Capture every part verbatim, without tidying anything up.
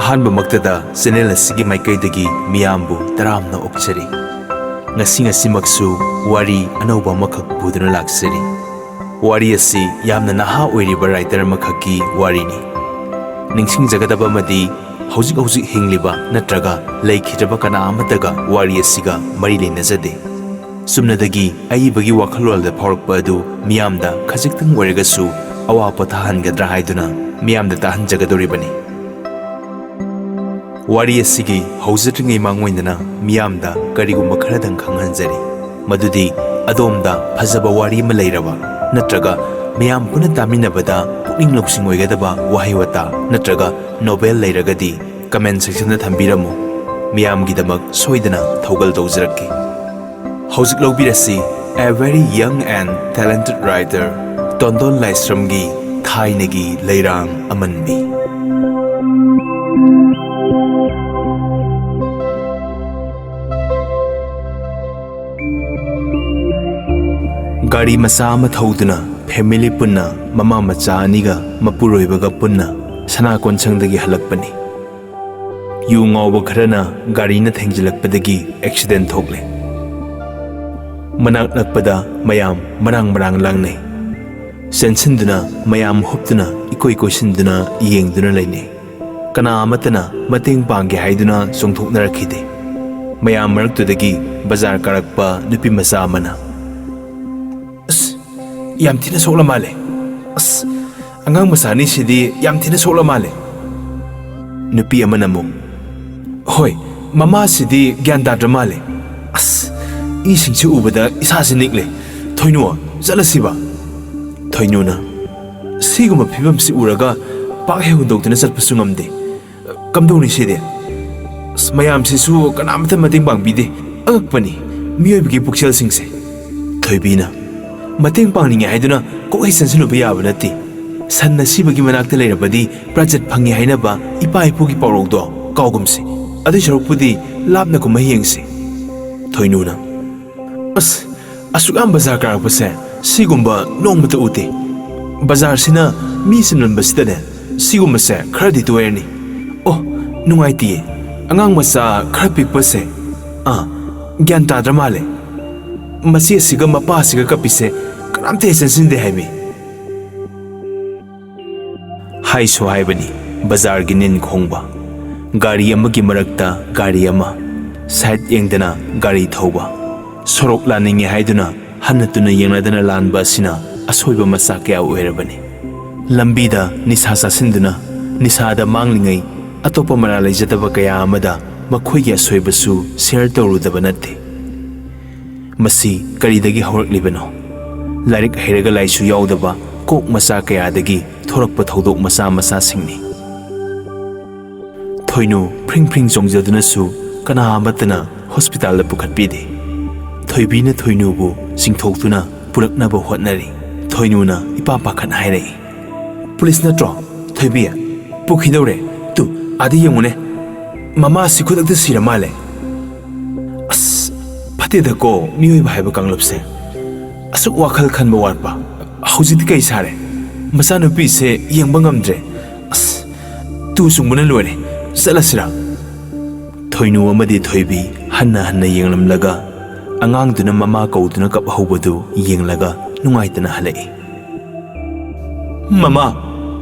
ꯑꯍꯥꯟꯕꯃꯛꯇꯗ channel ꯑꯁꯤꯒꯤ ꯃꯥꯏꯀꯩꯗꯒꯤ ꯃꯤꯌꯥꯝꯕꯨ ꯇꯔꯥꯝꯅ ꯑꯣꯛꯆꯔꯤ꯫ ꯉꯁꯤ ꯉꯁꯤꯃꯛꯁꯨ ꯋꯥꯔꯤ ꯑꯅꯧꯕ ꯑꯃꯈꯛ ꯄꯨꯗꯨꯅ ꯂꯥꯛꯆꯔꯤ꯫ ꯋꯥꯔꯤ ꯑꯁꯤ ꯌꯥꯝꯅ ꯅꯍꯥ ꯑꯣꯏꯔꯤꯕ ꯔꯥꯏꯇꯔ ꯑꯃꯈꯛꯀꯤ ꯋꯥꯔꯤꯅꯤ꯫ ꯅꯤꯡꯁꯤꯡꯖꯒꯗꯕ ꯑꯃꯗꯤ, ꯍꯧꯖꯤꯛ ꯍꯧꯖꯤꯛ ꯍꯤꯡꯂꯤꯕ ꯅꯠꯇ꯭ꯔꯒ ꯂꯩꯈꯤꯗ꯭ꯔꯕ ꯀꯅꯥ ꯑꯃꯠꯇꯒ ꯋꯥꯔꯤ ꯑꯁꯤꯒ ꯃꯔꯤ ꯂꯩꯅꯖꯗꯦ꯫ ꯆꯨꯝꯅꯗꯒꯤ ꯑꯏꯕꯒꯤ ꯋꯥꯈꯜꯂꯣꯟꯗ ꯐꯥꯎꯔꯛꯄ ꯑꯗꯨ ꯃꯤꯌꯥꯝꯗ ꯈꯖꯤꯛꯇꯪ ꯑꯣꯏꯔꯒꯁꯨ ꯑꯋꯥ ꯄꯣꯊꯥꯍꯟꯒꯗ꯭ꯔꯥ ꯍꯥꯏꯗꯨꯅ ꯃꯤꯌꯥꯝꯗ ꯇꯥꯍꯟꯖꯒꯗꯧꯔꯤꯕꯅꯤ꯫ ꯋꯥꯔꯤ ꯑꯁꯤꯒꯤ ꯍꯧꯖꯗ꯭ꯔꯤꯉꯩ ꯃꯥꯡꯑꯣꯏꯅꯅ ꯃꯤꯌꯥꯝꯗ ꯀꯔꯤꯒꯨꯝꯕ ꯈꯔꯗꯪ ꯈꯪꯍꯟꯖꯔꯤ꯫ ꯃꯗꯨꯗꯤ, ꯑꯗꯣꯝꯗ ꯐꯖꯕ ꯋꯥꯔꯤ ꯑꯃ ꯂꯩꯔꯕ ꯅꯠꯇ꯭ꯔꯒ ꯃꯌꯥꯝ ꯄꯨꯟꯅ ꯇꯥꯃꯤꯟꯅꯕꯗ ꯄꯨꯛꯅꯤꯡ ꯂꯧꯁꯤꯡ ꯑꯣꯏꯒꯗꯕ ꯋꯥꯍꯩ ꯋꯥꯇꯥ ꯅꯠꯇ꯭ꯔꯒ ꯅꯣꯕꯦꯜ ꯂꯩꯔꯒꯗꯤ comment sectionꯗ ꯊꯝꯕꯤꯔꯝꯃꯨ꯫ ꯃꯤꯌꯥꯝꯒꯤꯗꯃꯛ ꯁꯣꯏꯗꯅ ꯊꯧꯒꯜ ꯇꯧꯖꯔꯛꯀꯦ꯫ ꯍꯧꯖꯤꯛ ꯂꯧꯕꯤꯔꯁꯤ, A Very Young and Talented Writer, ꯇꯣꯟꯗꯣꯟ ꯂꯥꯏꯁ꯭ꯔꯝꯒꯤ ꯊꯥꯏꯅꯒꯤ ꯂꯩꯔꯥꯡ ꯑꯃꯟꯕꯤ꯫ ꯒꯥꯔꯤ ꯃꯆꯥ ꯑꯃ ꯊꯧꯗꯨꯅ family ꯄꯨꯟꯅ, ꯃꯃꯥ ꯃꯆꯥ ꯑꯅꯤꯒ ꯃꯄꯨꯔꯣꯏꯕꯒ ꯄꯨꯟꯅ ꯁꯅꯥ ꯀꯣꯟꯁꯪꯗꯒꯤ ꯍꯜꯂꯛꯄꯅꯤ꯫ ꯌꯨ ꯉꯥꯎꯕ ꯈꯔꯅ ꯒꯥꯔꯤꯅ ꯊꯦꯡꯖꯤꯜꯂꯛꯄꯗꯒꯤ accident ꯊꯣꯛꯂꯦ꯫ ꯃꯅꯥꯛ ꯅꯛꯄꯗ ꯃꯌꯥꯝ ꯃꯔꯥꯡ ꯃꯔꯥꯡ ꯂꯥꯡꯅꯩ꯫ ꯆꯦꯟꯁꯤꯟꯗꯨꯅ, ꯃꯌꯥꯝ ꯍꯨꯞꯇꯨꯅ, ꯏꯀꯣꯏ ꯀꯣꯏꯁꯤꯟꯗꯨꯅ ꯌꯦꯡꯗꯨꯅ ꯂꯩꯅꯩ꯫ ꯀꯅꯥ ꯑꯃꯠꯇꯅ ꯃꯇꯦꯡ ꯄꯥꯡꯒꯦ ꯍꯥꯏꯗꯨꯅ ꯆꯣꯡꯊꯣꯛꯅꯔꯛꯈꯤꯗꯦ꯫ ꯃꯌꯥꯝ ꯃꯔꯛꯇꯨꯗꯒꯤ ꯕꯖꯥꯔ ꯀꯥꯔꯛꯄ ꯅꯨꯄꯤ ꯃꯆꯥ ꯑꯃꯅ, "ꯑꯁ, ꯌꯥꯝ ꯊꯤꯅ ꯁꯣꯛꯂ ꯃꯥꯜꯂꯦ꯫ ꯑꯁ, ꯑꯉꯥꯡ ꯃꯆꯥ ꯑꯅꯤꯁꯤꯗꯤ ꯌꯥꯝ ꯊꯤꯅ ꯁꯣꯛꯂ ꯃꯥꯜꯂꯦ꯫" ꯅꯨꯄꯤ ꯑꯃꯅ ꯑꯃꯨꯛ, "ꯍꯣꯏ, ꯃꯃꯥꯁꯤꯗꯤ ꯒ꯭ꯌꯥꯟ ꯇꯥꯗ꯭ꯔ ꯃꯥꯜꯂꯦ꯫ ꯑꯁ, ꯏꯁꯤꯡꯁꯤ ꯎꯕꯗ ꯏꯁꯥꯁꯤ ꯅꯤꯛꯂꯦ꯫ ꯊꯣꯏꯅꯨ, ꯆꯠꯂꯁꯤꯕ?" ꯊꯣꯏꯅꯨꯅ, "ꯁꯤꯒꯨꯝꯕ ꯐꯤꯕꯝꯁꯤ ꯎꯔꯒ ꯄꯥꯛ ꯍꯦꯛ ꯍꯨꯟꯗꯣꯛꯇꯨꯅ ꯆꯠꯄꯁꯨ ꯉꯝꯗꯦ꯫ ꯀꯝꯗꯧꯅꯤ ꯁꯤꯗꯤ? ꯑꯁ, ꯃꯌꯥꯝꯁꯤꯁꯨ ꯀꯅꯥꯃꯠꯇ ꯃꯇꯦꯡ ꯄꯥꯡꯕꯤꯗꯦ꯫ ꯑꯉꯛꯄꯅꯤ, ꯃꯤꯑꯣꯏꯕꯒꯤ ꯄꯨꯛꯆꯦꯜꯁꯤꯡꯁꯦ꯫" ꯊꯣꯏꯕꯤꯅ, "ꯃꯇꯦꯡ ꯄꯥꯡꯅꯤꯡꯉꯦ ꯍꯥꯏꯗꯨꯅ ꯀꯣꯛ ꯍꯦꯛ ꯆꯪꯁꯤꯜꯂꯨꯕ ꯌꯥꯕ ꯅꯠꯇꯦ꯫ ꯁꯟ ꯑꯁꯤꯕꯒꯤ ꯃꯅꯥꯛꯇ ꯂꯩꯔꯕꯗꯤ ꯄ꯭ꯔꯖꯥ ꯐꯪꯉꯤ ꯍꯥꯏꯅꯕ ꯏꯄꯥ ꯏꯄꯨꯒꯤ ꯄꯥꯎꯔꯧꯗꯣ ꯀꯥꯎꯒꯨꯝꯁꯤ꯫ ꯑꯗꯨꯏ ꯁꯔꯨꯛꯄꯨꯗꯤ ꯂꯥꯞꯅ ꯀꯨꯝꯃ ꯌꯦꯡꯁꯤ꯫" ꯊꯣꯏꯅꯨꯅ, "ꯑꯁ, ꯑꯁꯨꯛ ꯌꯥꯝ ꯕꯖꯥꯔ ꯀꯥꯔꯛꯄꯁꯦ ꯁꯤꯒꯨꯝꯕ ꯅꯣꯡꯃꯇ ꯎꯗꯦ꯫ ꯕꯖꯥꯔꯁꯤꯅ ꯃꯤ ꯆꯤꯟꯃꯟꯕꯁꯤꯗꯅꯦ, ꯁꯤꯒꯨꯝꯕꯁꯦ ꯈꯔꯗꯤ ꯇꯣꯏꯔꯅꯤ꯫ ꯑꯣ, ꯅꯨꯡꯉꯥꯏꯇꯤꯌꯦ꯫ ꯑꯉꯥꯡ ꯃꯆꯥ ꯈꯔ ꯄꯤꯛꯄꯁꯦ, ꯑꯥ, ꯒ꯭ꯌꯥꯟ ꯇꯥꯗ꯭ꯔ ꯃꯥꯜꯂꯦ꯫ ꯃꯆꯦꯁꯤꯒ ꯃꯄꯥꯁꯤꯒ ꯀꯞꯄꯤꯁꯦ ꯀꯅꯥꯝꯇ ꯍꯦꯛ ꯆꯪꯁꯤꯟꯗꯦ ꯍꯥꯏꯃꯤ꯫ ꯍꯥꯏꯁꯨ ꯍꯥꯏꯕꯅꯤ, ꯕꯖꯥꯔꯒꯤ ꯅꯤꯟ ꯈꯣꯡꯕ, ꯒꯥꯔꯤ ꯑꯃꯒꯤ ꯃꯔꯛꯇ ꯒꯥꯔꯤ ꯑꯃ, ꯁꯥꯏꯠ ꯌꯦꯡꯗꯅ ꯒꯥꯔꯤ ꯊꯧꯕ, ꯁꯣꯔꯣꯛ ꯂꯥꯟꯅꯤꯡꯉꯦ ꯍꯥꯏꯗꯨꯅ ꯍꯟꯅ ꯇꯨꯟꯅ ꯌꯦꯡꯅꯗꯅ ꯂꯥꯟꯕ ꯑꯁꯤꯅ ꯑꯁꯣꯏꯕ ꯃꯆꯥ ꯀꯌꯥ ꯑꯣꯏꯔꯕꯅꯤ꯫ ꯂꯝꯕꯤꯗ ꯅꯤꯁꯥ ꯆꯥꯁꯤꯟꯗꯨꯅ ꯅꯤꯁꯥꯗ ꯃꯥꯡꯂꯤꯉꯩ ꯑꯇꯣꯞꯄ ꯃꯔꯥ ꯂꯩꯖꯗꯕ ꯀꯌꯥ ꯑꯃꯗ ꯃꯈꯣꯏꯒꯤ ꯑꯁꯣꯏꯕꯁꯨ ꯁꯤꯌꯔ ꯇꯧꯔꯨꯗꯕ ꯅꯠꯇꯦ꯫ ꯃꯁꯤ ꯀꯔꯤꯗꯒꯤ ꯍꯧꯔꯛꯂꯤꯕꯅꯣ? ꯂꯥꯏꯔꯤꯛ ꯍꯩꯔꯒ ꯂꯥꯏꯁꯨ ꯌꯥꯎꯗꯕ ꯀꯣꯛ ꯃꯆꯥ ꯀꯌꯥꯗꯒꯤ ꯊꯣꯔꯛꯄ ꯊꯧꯗꯣꯛ ꯃꯆꯥ ꯃꯆꯥꯁꯤꯡꯅꯤ꯫ ꯊꯣꯏꯅꯨ ꯐ꯭ꯔꯤꯡ ꯐ꯭ꯔꯤꯡ ꯆꯣꯡꯖꯗꯨꯅꯁꯨ ꯀꯅꯥ ꯑꯃꯠꯇꯅ ꯍꯣꯁꯄꯤꯇꯥꯜꯗ ꯄꯨꯈꯠꯄꯤꯗꯦ꯫ ꯊꯣꯏꯕꯤꯅ ꯊꯣꯏꯅꯨꯕꯨ ꯆꯤꯡꯊꯣꯛꯇꯨꯅ ꯄꯨꯔꯛꯅꯕ ꯍꯣꯠꯅꯔꯤ꯫ ꯊꯣꯏꯅꯨꯅ ꯏꯄꯥ ꯄꯥꯈꯠ ꯍꯥꯏꯔꯛꯏ, "ꯄꯨꯂꯤꯁ ꯅꯠꯇ꯭ꯔꯣ? ꯊꯣꯏꯕꯤ, ꯄꯨꯈꯤꯗꯧꯔꯦ꯫ ꯇꯨ, ꯑꯥꯗ ꯌꯦꯡꯉꯨꯅꯦ꯫ ꯃꯃꯥꯁꯤ ꯈꯨꯗꯛꯇ ꯁꯤꯔ ꯃꯥꯜꯂꯦ꯫ ꯑꯁ, ꯐꯠꯇꯦꯗꯀꯣ ꯃꯤꯑꯣꯏꯕ ꯍꯥꯏꯕ ꯀꯥꯡꯂꯨꯞꯁꯦ꯫ ꯑꯁꯨꯛ ꯋꯥꯈꯜ ꯈꯟꯕ ꯋꯥꯠꯄ꯫ ꯍꯧꯖꯤꯛꯇꯤ ꯀꯩ ꯁꯥꯔꯦ? ꯃꯆꯥꯅꯨꯄꯤꯁꯦ ꯌꯦꯡꯕ ꯉꯝꯗ꯭ꯔꯦ꯫ ꯑꯁ, ꯇꯨ ꯆꯨꯡꯕꯅ ꯂꯣꯏꯔꯦ꯫ ꯆꯠꯂꯁꯤꯔꯥ?" ꯊꯣꯏꯅꯨ ꯑꯃꯗꯤ ꯊꯣꯏꯕꯤ ꯍꯟꯅ ꯍꯟꯅ ꯌꯦꯡꯂꯝꯂꯒ ꯑꯉꯥꯡꯗꯨꯅ ꯃꯃꯥ ꯀꯧꯗꯨꯅ ꯀꯞꯍꯧꯕꯗꯨ ꯌꯦꯡꯂꯒ ꯅꯨꯡꯉꯥꯏꯇꯅ ꯍꯜꯂꯛꯏ꯫ "ꯃꯃꯥ,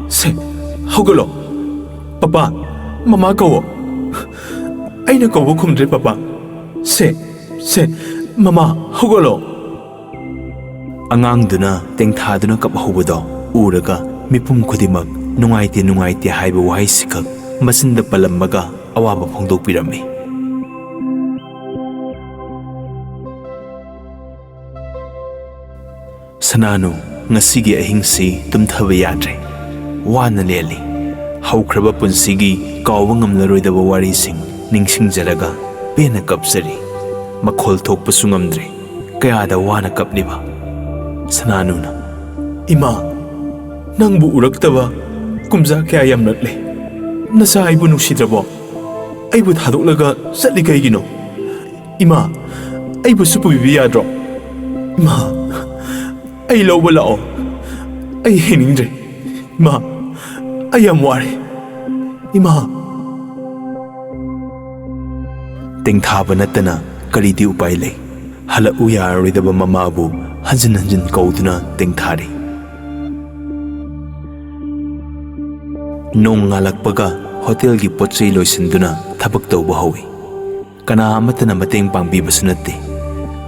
ꯁꯦ, ꯍꯧꯒꯠꯂꯣ꯫ ꯄꯄꯥ, ꯃꯃꯥ ꯀꯧꯋꯣ꯫ ꯑꯩꯅ ꯀꯧꯕ ꯈꯨꯝꯗ꯭ꯔꯦ, ꯄꯄꯥ꯫ ꯁꯦ, ꯁꯦ, ꯃꯃꯥ, ꯍꯧꯒꯠꯂꯣ꯫" ꯑꯉꯥꯡꯗꯨꯅ ꯇꯦꯡꯊꯥꯗꯨꯅ ꯀꯞꯍꯧꯕꯗꯣ ꯎꯔꯒ ꯃꯤꯄꯨꯝ ꯈꯨꯗꯤꯡꯃꯛ "ꯅꯨꯡꯉꯥꯏꯇꯦ, ꯅꯨꯡꯉꯥꯏꯇꯦ" ꯍꯥꯏꯕ ꯋꯥꯍꯩꯁꯤꯈꯛ ꯃꯆꯤꯟꯗ ꯄꯜꯂꯝꯃꯒ ꯑꯋꯥꯕ ꯐꯣꯡꯗꯣꯛꯄꯤꯔꯝꯃꯤ꯫ ꯁꯅꯥꯅꯨ ꯉꯁꯤꯒꯤ ꯑꯍꯤꯡꯁꯤ ꯇꯨꯝꯊꯕ ꯌꯥꯗ꯭ꯔꯦ꯫ ꯋꯥꯅ ꯂꯦꯜꯂꯤ꯫ ꯍꯧꯈ꯭ꯔꯕ ꯄꯨꯟꯁꯤꯒꯤ ꯀꯥꯎꯕ ꯉꯝꯂꯔꯣꯏꯗꯕ ꯋꯥꯔꯤꯁꯤꯡ ꯅꯤꯡꯁꯤꯡꯖꯔꯒ ꯄꯦꯟꯅ ꯀꯞꯆꯔꯤ꯫ ꯃꯈꯣꯜ ꯊꯣꯛꯄꯁꯨ ꯉꯝꯗ꯭ꯔꯦ꯫ ꯀꯌꯥꯗ ꯋꯥꯅ ꯀꯞꯂꯤꯕ꯫ ꯁꯅꯥꯅꯨꯅ, "ꯏꯃꯥ, ꯅꯪꯕꯨ ꯎꯔꯛꯇꯕ ꯀꯨꯝꯖꯥ ꯀꯌꯥ ꯌꯥꯝꯂꯛꯂꯦ꯫ ꯅꯆꯥ ꯑꯩꯕꯨ ꯅꯨꯡꯁꯤꯗ꯭ꯔꯕꯣ? ꯑꯩꯕꯨ ꯊꯥꯗꯣꯛꯂꯒ ꯆꯠꯂꯤ ꯀꯩꯒꯤꯅꯣ? ꯏꯃꯥ, ꯑꯩꯕꯨꯁꯨ ꯄꯨꯕꯤꯕ ꯌꯥꯗ꯭ꯔꯣ? ꯏꯃꯥ, ꯑꯩ ꯂꯧꯕ ꯂꯥꯛꯑꯣ꯫ ꯑꯩ ꯍꯤꯡꯅꯤꯡꯗ꯭ꯔꯦ꯫ ꯏꯃꯥ, ꯑꯩ ꯌꯥꯝ ꯋꯥꯔꯦ꯫ ꯏꯃꯥ꯫" ꯇꯦꯡꯊꯥꯕ ꯅꯠꯇꯅ ꯀꯔꯤꯗꯤ ꯎꯄꯥꯏ ꯂꯩ? ꯍꯜꯂꯛꯎ ꯌꯥꯔꯔꯣꯏꯗꯕ ꯃꯃꯥꯕꯨ ꯍꯟꯖꯤꯟ ꯍꯟꯖꯤꯟ ꯀꯧꯗꯨꯅ ꯇꯦꯡꯊꯥꯔꯤ꯫ ꯅꯣꯡ ꯉꯥꯜꯂꯛꯄꯒ ꯍꯣꯇꯦꯜꯒꯤ ꯄꯣꯠ ꯆꯩ ꯂꯣꯏꯁꯤꯟꯗꯨꯅ ꯊꯕꯛ ꯇꯧꯕ ꯍꯧꯏ꯫ ꯀꯅꯥ ꯑꯃꯠꯇꯅ ꯃꯇꯦꯡ ꯄꯥꯡꯕꯤꯕꯁꯨ ꯅꯠꯇꯦ꯫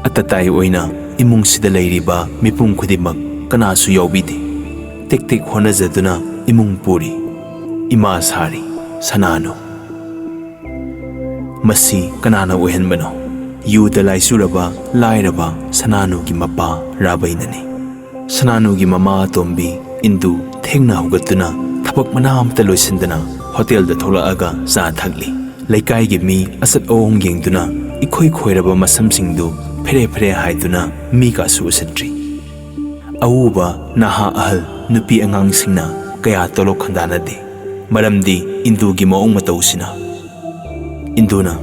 ꯑꯇꯇꯥꯏ ꯑꯣꯏꯅ ꯏꯃꯨꯡꯁꯤꯗ ꯂꯩꯔꯤꯕ ꯃꯤꯄꯨꯝ ꯈꯨꯗꯤꯡꯃꯛ ꯀꯅꯥꯁꯨ ꯌꯥꯎꯕꯤꯗꯦ꯫ ꯇꯦꯛ ꯇꯦꯛ ꯍꯣꯠꯅꯖꯗꯨꯅ ꯏꯃꯨꯡ ꯄꯨꯔꯤ꯫ ꯏꯃꯥ ꯁꯥꯔꯤ ꯁꯅꯥꯅꯨ꯫ ꯃꯁꯤ ꯀꯅꯥꯅ ꯑꯣꯏꯍꯟꯕꯅꯣ? ꯌꯨꯗ ꯂꯥꯏꯆꯨꯔꯕ ꯂꯥꯏꯔꯕ ꯁꯅꯥꯅꯨꯒꯤ ꯃꯄꯥ ꯔꯥꯕꯩꯅꯅꯤ꯫ ꯁꯅꯥꯅꯨꯒꯤ ꯃꯃꯥ ꯑꯇꯣꯝꯕꯤ ꯏꯟꯗꯨ ꯊꯦꯡꯅ ꯍꯧꯒꯠꯇꯨꯅ ꯊꯕꯛ ꯃꯅꯥ ꯑꯃꯠꯇ ꯂꯣꯏꯁꯤꯟꯗꯅ ꯍꯣꯇꯦꯜꯗ ꯊꯣꯛꯂꯛꯑꯒ ꯆꯥ ꯊꯛꯂꯤ꯫ ꯂꯩꯀꯥꯏꯒꯤ ꯃꯤ ꯑꯆꯠ ꯑꯑꯣꯡ ꯌꯦꯡꯗꯨꯅ ꯏꯈꯣꯏ ꯈꯣꯏꯔꯕ ꯃꯁꯝꯁꯤꯡꯗꯨ ꯐꯦꯔꯦ ꯐꯦꯔꯦ ꯍꯥꯏꯗꯨꯅ ꯃꯤ ꯀꯥꯁꯨ ꯎꯁꯤꯟꯗ꯭ꯔꯤ꯫ ꯑꯎꯕ ꯅꯍꯥ ꯑꯍꯜ ꯅꯨꯄꯤ ꯑꯉꯥꯡꯁꯤꯡꯅ ꯀꯌꯥ ꯇꯣꯂꯣꯛ ꯈꯟꯗꯥꯅꯗꯦ꯫ ꯃꯔꯝꯗꯤ ꯏꯟꯗꯨꯒꯤ ꯃꯑꯣꯡ ꯃꯇꯧꯁꯤꯅ꯫ ꯏꯟꯗꯨꯅ,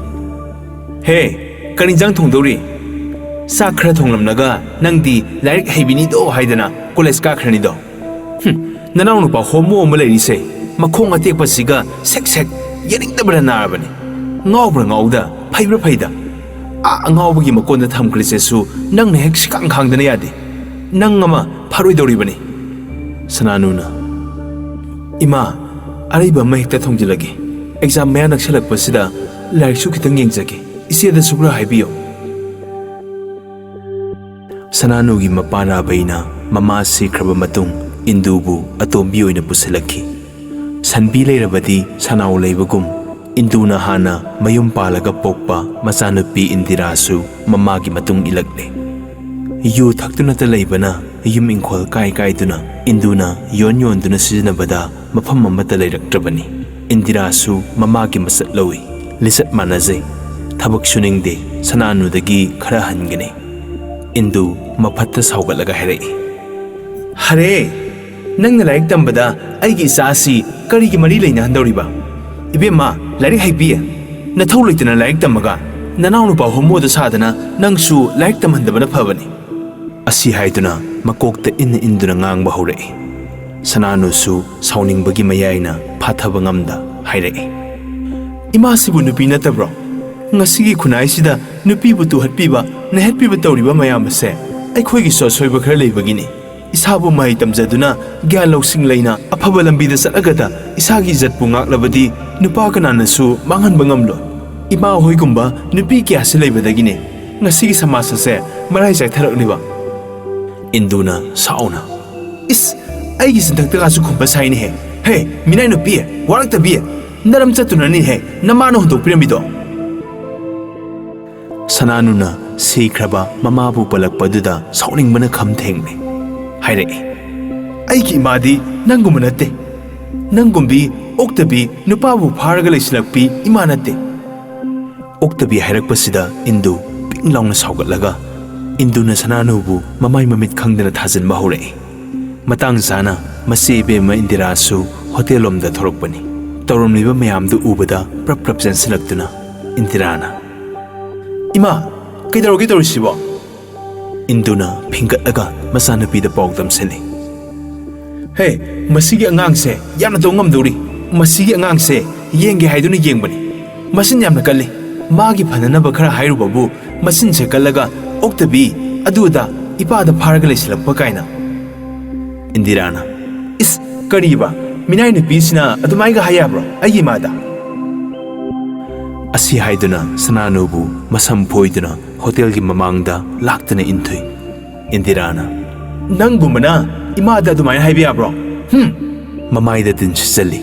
"ꯍꯦ, ꯀꯔꯤ ꯏꯟꯖꯥꯡ ꯊꯣꯡꯗꯧꯔꯤ? ꯆꯥꯛ ꯈꯔ ꯊꯣꯡꯂꯝꯂꯒ ꯅꯪꯗꯤ ꯂꯥꯏꯔꯤꯛ ꯍꯩꯕꯤꯅꯤꯗꯣ ꯍꯥꯏꯗꯅ ꯀꯣꯂꯦꯖ ꯀꯥꯈ꯭ꯔꯅꯤꯗꯣ꯫ ꯍꯨꯝ, ꯅꯅꯥꯎ ꯅꯨꯄꯥ ꯍꯣꯃꯣ ꯑꯃ ꯂꯩꯔꯤꯁꯦ, ꯃꯈꯣꯡ ꯑꯇꯦꯛꯄꯁꯤꯒ ꯁꯦꯛ ꯁꯦꯛ ꯌꯦꯡꯅꯤꯡꯗꯕꯅ ꯅꯥꯔꯕꯅꯤ꯫ ꯉꯥꯎꯕ꯭ꯔꯥ ꯉꯥꯎꯗ, ꯐꯩꯕ꯭ꯔꯥ ꯐꯩꯗ꯫ ꯑꯥ ꯑꯉꯥꯎꯕꯒꯤ ꯃꯀꯣꯟꯗ ꯊꯝꯈ꯭ꯔꯤꯁꯦꯁꯨ ꯅꯪꯅ ꯍꯦꯛ ꯁꯤꯀꯥꯡ ꯈꯥꯡꯗꯅ ꯌꯥꯗꯦ꯫ ꯅꯪ ꯑꯃ ꯐꯔꯣꯏꯗꯧꯔꯤꯕꯅꯤ꯫" ꯁꯅꯥꯅꯨꯅ, "ꯏꯃꯥ, ꯑꯔꯩꯕ ꯑꯃ ꯍꯦꯛꯇ ꯊꯣꯡꯖꯤꯜꯂꯒꯦ꯫ ꯑꯦꯛꯖꯥꯝ ꯃꯌꯥ ꯅꯛꯁꯜꯂꯛꯄꯁꯤꯗ ꯂꯥꯏꯔꯤꯛꯁꯨ ꯈꯤꯇꯪ ꯌꯦꯡꯖꯒꯦ꯫ ꯏꯆꯦꯗꯁꯨ ꯈꯔ ꯍꯥꯏꯕꯤꯌꯣ꯫" ꯁꯅꯥꯅꯨꯒꯤ ꯃꯄꯥ ꯔꯥꯕꯩꯅ ꯃꯃꯥ ꯁꯤꯈ꯭ꯔꯕ ꯃꯇꯨꯡ ꯏꯟꯗꯨꯕꯨ ꯑꯇꯣꯝꯕꯤ ꯑꯣꯏꯅ ꯄꯨꯁꯤꯜꯂꯛꯈꯤ꯫ ꯁꯟꯕꯤ ꯂꯩꯔꯕꯗꯤ ꯁꯅꯥꯎ ꯂꯩꯕꯒꯨꯝ, ꯏꯟꯗꯨꯅ ꯍꯥꯟꯅ ꯃꯌꯨꯝ ꯄꯥꯜꯂꯒ ꯄꯣꯛꯄ ꯃꯆꯥꯅꯨꯄꯤ ꯏꯟꯗꯤꯔꯥꯁꯨ ꯃꯃꯥꯒꯤ ꯃꯇꯨꯡ ꯏꯜꯂꯛꯂꯦ꯫ ꯌꯨ ꯊꯛꯇꯨꯅꯇ ꯂꯩꯕꯅ ꯌꯨꯝ ꯏꯪꯈꯣꯜ ꯀꯥꯏ ꯀꯥꯏꯗꯨꯅ ꯏꯟꯗꯨꯅ ꯌꯣꯟ ꯌꯣꯟꯗꯨꯅ ꯁꯤꯖꯤꯟꯅꯕꯗ ꯃꯐꯝ ꯑꯃꯠꯇ ꯂꯩꯔꯛꯇ꯭ꯔꯕꯅꯤ꯫ ꯏꯟꯗꯤꯔꯥꯁꯨ ꯃꯃꯥꯒꯤ ꯃꯆꯠ ꯂꯧꯏ꯫ ꯂꯤꯆꯠ ꯃꯥꯟꯅꯖꯩ꯫ ꯊꯕꯛ ꯁꯨꯅꯤꯡꯗꯦ꯫ ꯁꯅꯥꯅꯨꯗꯒꯤ ꯈꯔ ꯍꯟꯒꯅꯤ꯫ ꯏꯟꯗꯨ ꯃꯐꯠꯇ ꯁꯥꯎꯒꯠꯂꯒ ꯍꯥꯏꯔꯛꯏ, "ꯍꯔꯦ, ꯅꯪꯅ ꯂꯥꯏꯔꯤꯛ ꯇꯝꯕꯗ ꯑꯩꯒꯤ ꯏꯆꯥ ꯑꯁꯤ ꯀꯔꯤꯒꯤ ꯃꯔꯤ ꯂꯩꯅꯍꯟꯗꯧꯔꯤꯕ? ꯏꯕꯦꯝꯃ, ꯂꯥꯏꯔꯤꯛ ꯍꯩꯕꯤ, ꯅꯊꯧ ꯂꯩꯇꯅ ꯂꯥꯏꯔꯤꯛ ꯇꯝꯃꯒ ꯅꯅꯥꯎꯅꯨꯄꯥ ꯍꯣꯃꯣꯗ ꯁꯥꯗꯅ ꯅꯪꯁꯨ ꯂꯥꯏꯔꯤꯛ ꯇꯝꯍꯟꯗꯕꯅ ꯐꯕꯅꯤ꯫" ꯑꯁꯤ ꯍꯥꯏꯗꯨꯅ ꯃꯀꯣꯛꯇ ꯏꯟꯅ ꯏꯟꯗꯨꯅ ꯉꯥꯡꯕ ꯍꯧꯔꯛꯏ꯫ ꯁꯅꯥꯅꯨꯁꯨ ꯁꯥꯎꯅꯤꯡꯕꯒꯤ ꯃꯌꯥꯏꯅ ꯐꯥꯊꯕ ꯉꯝꯗ ꯍꯥꯏꯔꯛꯏ, "ꯏꯃꯥꯁꯤꯕꯨ ꯅꯨꯄꯤ ꯅꯠꯇꯕ꯭ꯔꯣ? ꯉꯁꯤꯒꯤ ꯈꯨꯟꯅꯥꯏꯁꯤꯗ ꯅꯨꯄꯤꯕꯨ ꯇꯨꯍꯠꯄꯤꯕ, ꯅꯩꯍꯠꯄꯤꯕ ꯇꯧꯔꯤꯕ ꯃꯌꯥꯝ ꯑꯁꯦ ꯑꯩꯈꯣꯏꯒꯤꯁꯨ ꯑꯁꯣꯏꯕ ꯈꯔ ꯂꯩꯕꯒꯤꯅꯤ꯫ ꯏꯁꯥꯕꯨ ꯃꯍꯩ ꯇꯝꯖꯗꯨꯅ, ꯒ꯭ꯌꯥꯟ ꯂꯧꯁꯤꯡ ꯂꯩꯅ ꯑꯐꯕ ꯂꯝꯕꯤꯗ ꯆꯠꯂꯒꯗ ꯏꯁꯥꯒꯤ ꯏꯖꯠꯄꯨ ꯉꯥꯛꯂꯕꯗꯤ ꯅꯨꯄꯥ ꯀꯅꯥꯅꯁꯨ ꯃꯥꯡꯍꯟꯕ ꯉꯝꯂꯣꯏ꯫ ꯏꯃꯥ ꯍꯣꯏꯒꯨꯝꯕ ꯅꯨꯄꯤ ꯀꯌꯥꯁꯤ ꯂꯩꯕꯗꯒꯤꯅꯦ ꯉꯁꯤꯒꯤ ꯁꯃꯥꯖ ꯑꯁꯦ ꯃꯔꯥꯏ ꯆꯥꯏꯊꯔꯛꯂꯤꯕ꯫ ꯏꯟꯗꯨꯅ ꯁꯥꯎꯅ, "ꯏꯁ, ꯑꯩꯒꯤ ꯆꯤꯟꯊꯛꯇꯒꯁꯨ ꯈꯨꯝꯕ ꯁꯥꯏꯅꯦꯍꯦ꯫ ꯍꯦ, ꯃꯤꯅꯥꯏ ꯅꯨꯄꯤ, ꯋꯥꯔꯛꯇꯕꯤ, ꯅꯔꯝ ꯆꯠꯇꯨꯅꯅꯤꯍꯦ ꯅꯃꯥꯅ ꯍꯨꯟꯗꯣꯛꯄꯤꯔꯝꯃꯤꯗꯣ"꯫ ꯁꯅꯥꯅꯨꯅ ꯁꯤꯈ꯭ꯔꯕ ꯃꯃꯥꯕꯨ ꯄꯜꯂꯛꯄꯗꯨꯗ ꯁꯥꯎꯅꯤꯡꯕꯅ ꯈꯝ ꯊꯦꯡꯂꯦ꯫ ꯍꯥꯏꯔꯛꯏ, "ꯑꯩꯒꯤ ꯏꯃꯥꯗꯤ ꯅꯪꯒꯨꯝꯕ ꯅꯠꯇꯦ꯫ ꯅꯪꯒꯨꯝꯕꯤ ꯑꯣꯛꯇꯕꯤ, ꯅꯨꯄꯥꯕꯨ ꯐꯥꯔꯒ ꯂꯩꯁꯤꯜꯂꯛꯄꯤ ꯏꯃꯥ ꯅꯠꯇꯦ"꯫ ꯑꯣꯛꯇꯕꯤ ꯍꯥꯏꯔꯛꯄꯁꯤꯗ ꯏꯟꯗꯨ ꯄꯤꯡ ꯂꯥꯎꯅ ꯁꯥꯎꯒꯠꯂꯒ ꯏꯟꯗꯨꯅ ꯁꯅꯥꯅꯨꯕꯨ ꯃꯃꯥꯏ ꯃꯃꯤꯠ ꯈꯪꯗꯅ ꯊꯥꯖꯤꯟꯕ ꯍꯧꯔꯛꯏ꯫ ꯃꯇꯥꯡ ꯆꯥꯅ ꯃꯆꯦ ꯏꯕꯦꯝꯃ ꯏꯟꯗꯤꯔꯥꯁꯨ ꯍꯣꯇꯦꯜ ꯂꯣꯝꯗ ꯊꯣꯔꯛꯄꯅꯤ꯫ ꯇꯧꯔꯝꯂꯤꯕ ꯃꯌꯥꯝꯗꯨ ꯎꯕꯗ ꯄ꯭ꯔꯞ ꯄ꯭ꯔꯞ ꯆꯦꯟꯁꯤꯜꯂꯛꯇꯨꯅ ꯏꯟꯗꯤꯔꯥꯅ, "ꯏꯃꯥ, ꯀꯩꯗꯧꯔꯒꯦ ꯇꯧꯔꯤꯁꯤꯕꯣ?" ꯏꯟꯗꯨꯅ ꯐꯤꯡꯒꯠꯂꯒ ꯃꯆꯥꯅꯨꯄꯤꯗ ꯄꯥꯎ ꯇꯝꯁꯤꯜꯂꯤ꯫ "ꯍꯦ, ꯃꯁꯤꯒꯤ ꯑꯉꯥꯡꯁꯦ ꯌꯥꯝꯅ ꯇꯧ ꯉꯝꯗꯧꯔꯤ꯫ ꯃꯁꯤꯒꯤ ꯑꯉꯥꯡꯁꯦ ꯌꯦꯡꯒꯦ ꯍꯥꯏꯗꯨꯅ ꯌꯦꯡꯕꯅꯤ꯫ ꯃꯆꯤꯟ ꯌꯥꯝꯅ ꯀꯜꯂꯤ꯫ ꯃꯥꯒꯤ ꯐꯅꯅꯕ ꯈꯔ ꯍꯥꯏꯔꯨꯕꯕꯨ ꯃꯆꯤꯟꯁꯦ ꯀꯜꯂꯒ ꯑꯣꯛꯇꯕꯤ, ꯑꯗꯨ ꯑꯗꯥ ꯏꯄꯥꯗ ꯐꯥꯔꯒ ꯂꯩꯁꯤꯜꯂꯛꯄ ꯀꯥꯏꯅ"꯫ ꯏꯟꯗꯤꯔꯥꯅ, "ꯏꯁ, ꯀꯔꯤꯕ? ꯃꯤꯅꯥꯏ ꯅꯨꯄꯤꯁꯤꯅ ꯑꯗꯨꯃꯥꯏꯒ ꯍꯥꯏ ꯌꯥꯕ꯭ꯔꯣ ꯑꯩꯒꯤ ꯏꯃꯥꯗ?" ꯑꯁꯤ ꯍꯥꯏꯗꯨꯅ ꯁꯅꯥꯅꯨꯕꯨ ꯃꯁꯝ ꯐꯣꯏꯗꯨꯅ ꯍꯣꯇꯦꯜꯒꯤ ꯃꯃꯥꯡꯗ ꯂꯥꯛꯇꯨꯅ ꯏꯟꯊꯨꯏ꯫ ꯏꯟꯗꯤꯔꯥꯅ, "ꯅꯪꯒꯨꯝꯕꯅ ꯏꯃꯥꯗ ꯑꯗꯨꯃꯥꯏꯅ ꯍꯥꯏꯕ ꯌꯥꯕ꯭ꯔꯣ? ꯍꯨꯝ!" ꯃꯃꯥꯏꯗ ꯇꯤꯟ ꯁꯤꯠꯆꯜꯂꯤ꯫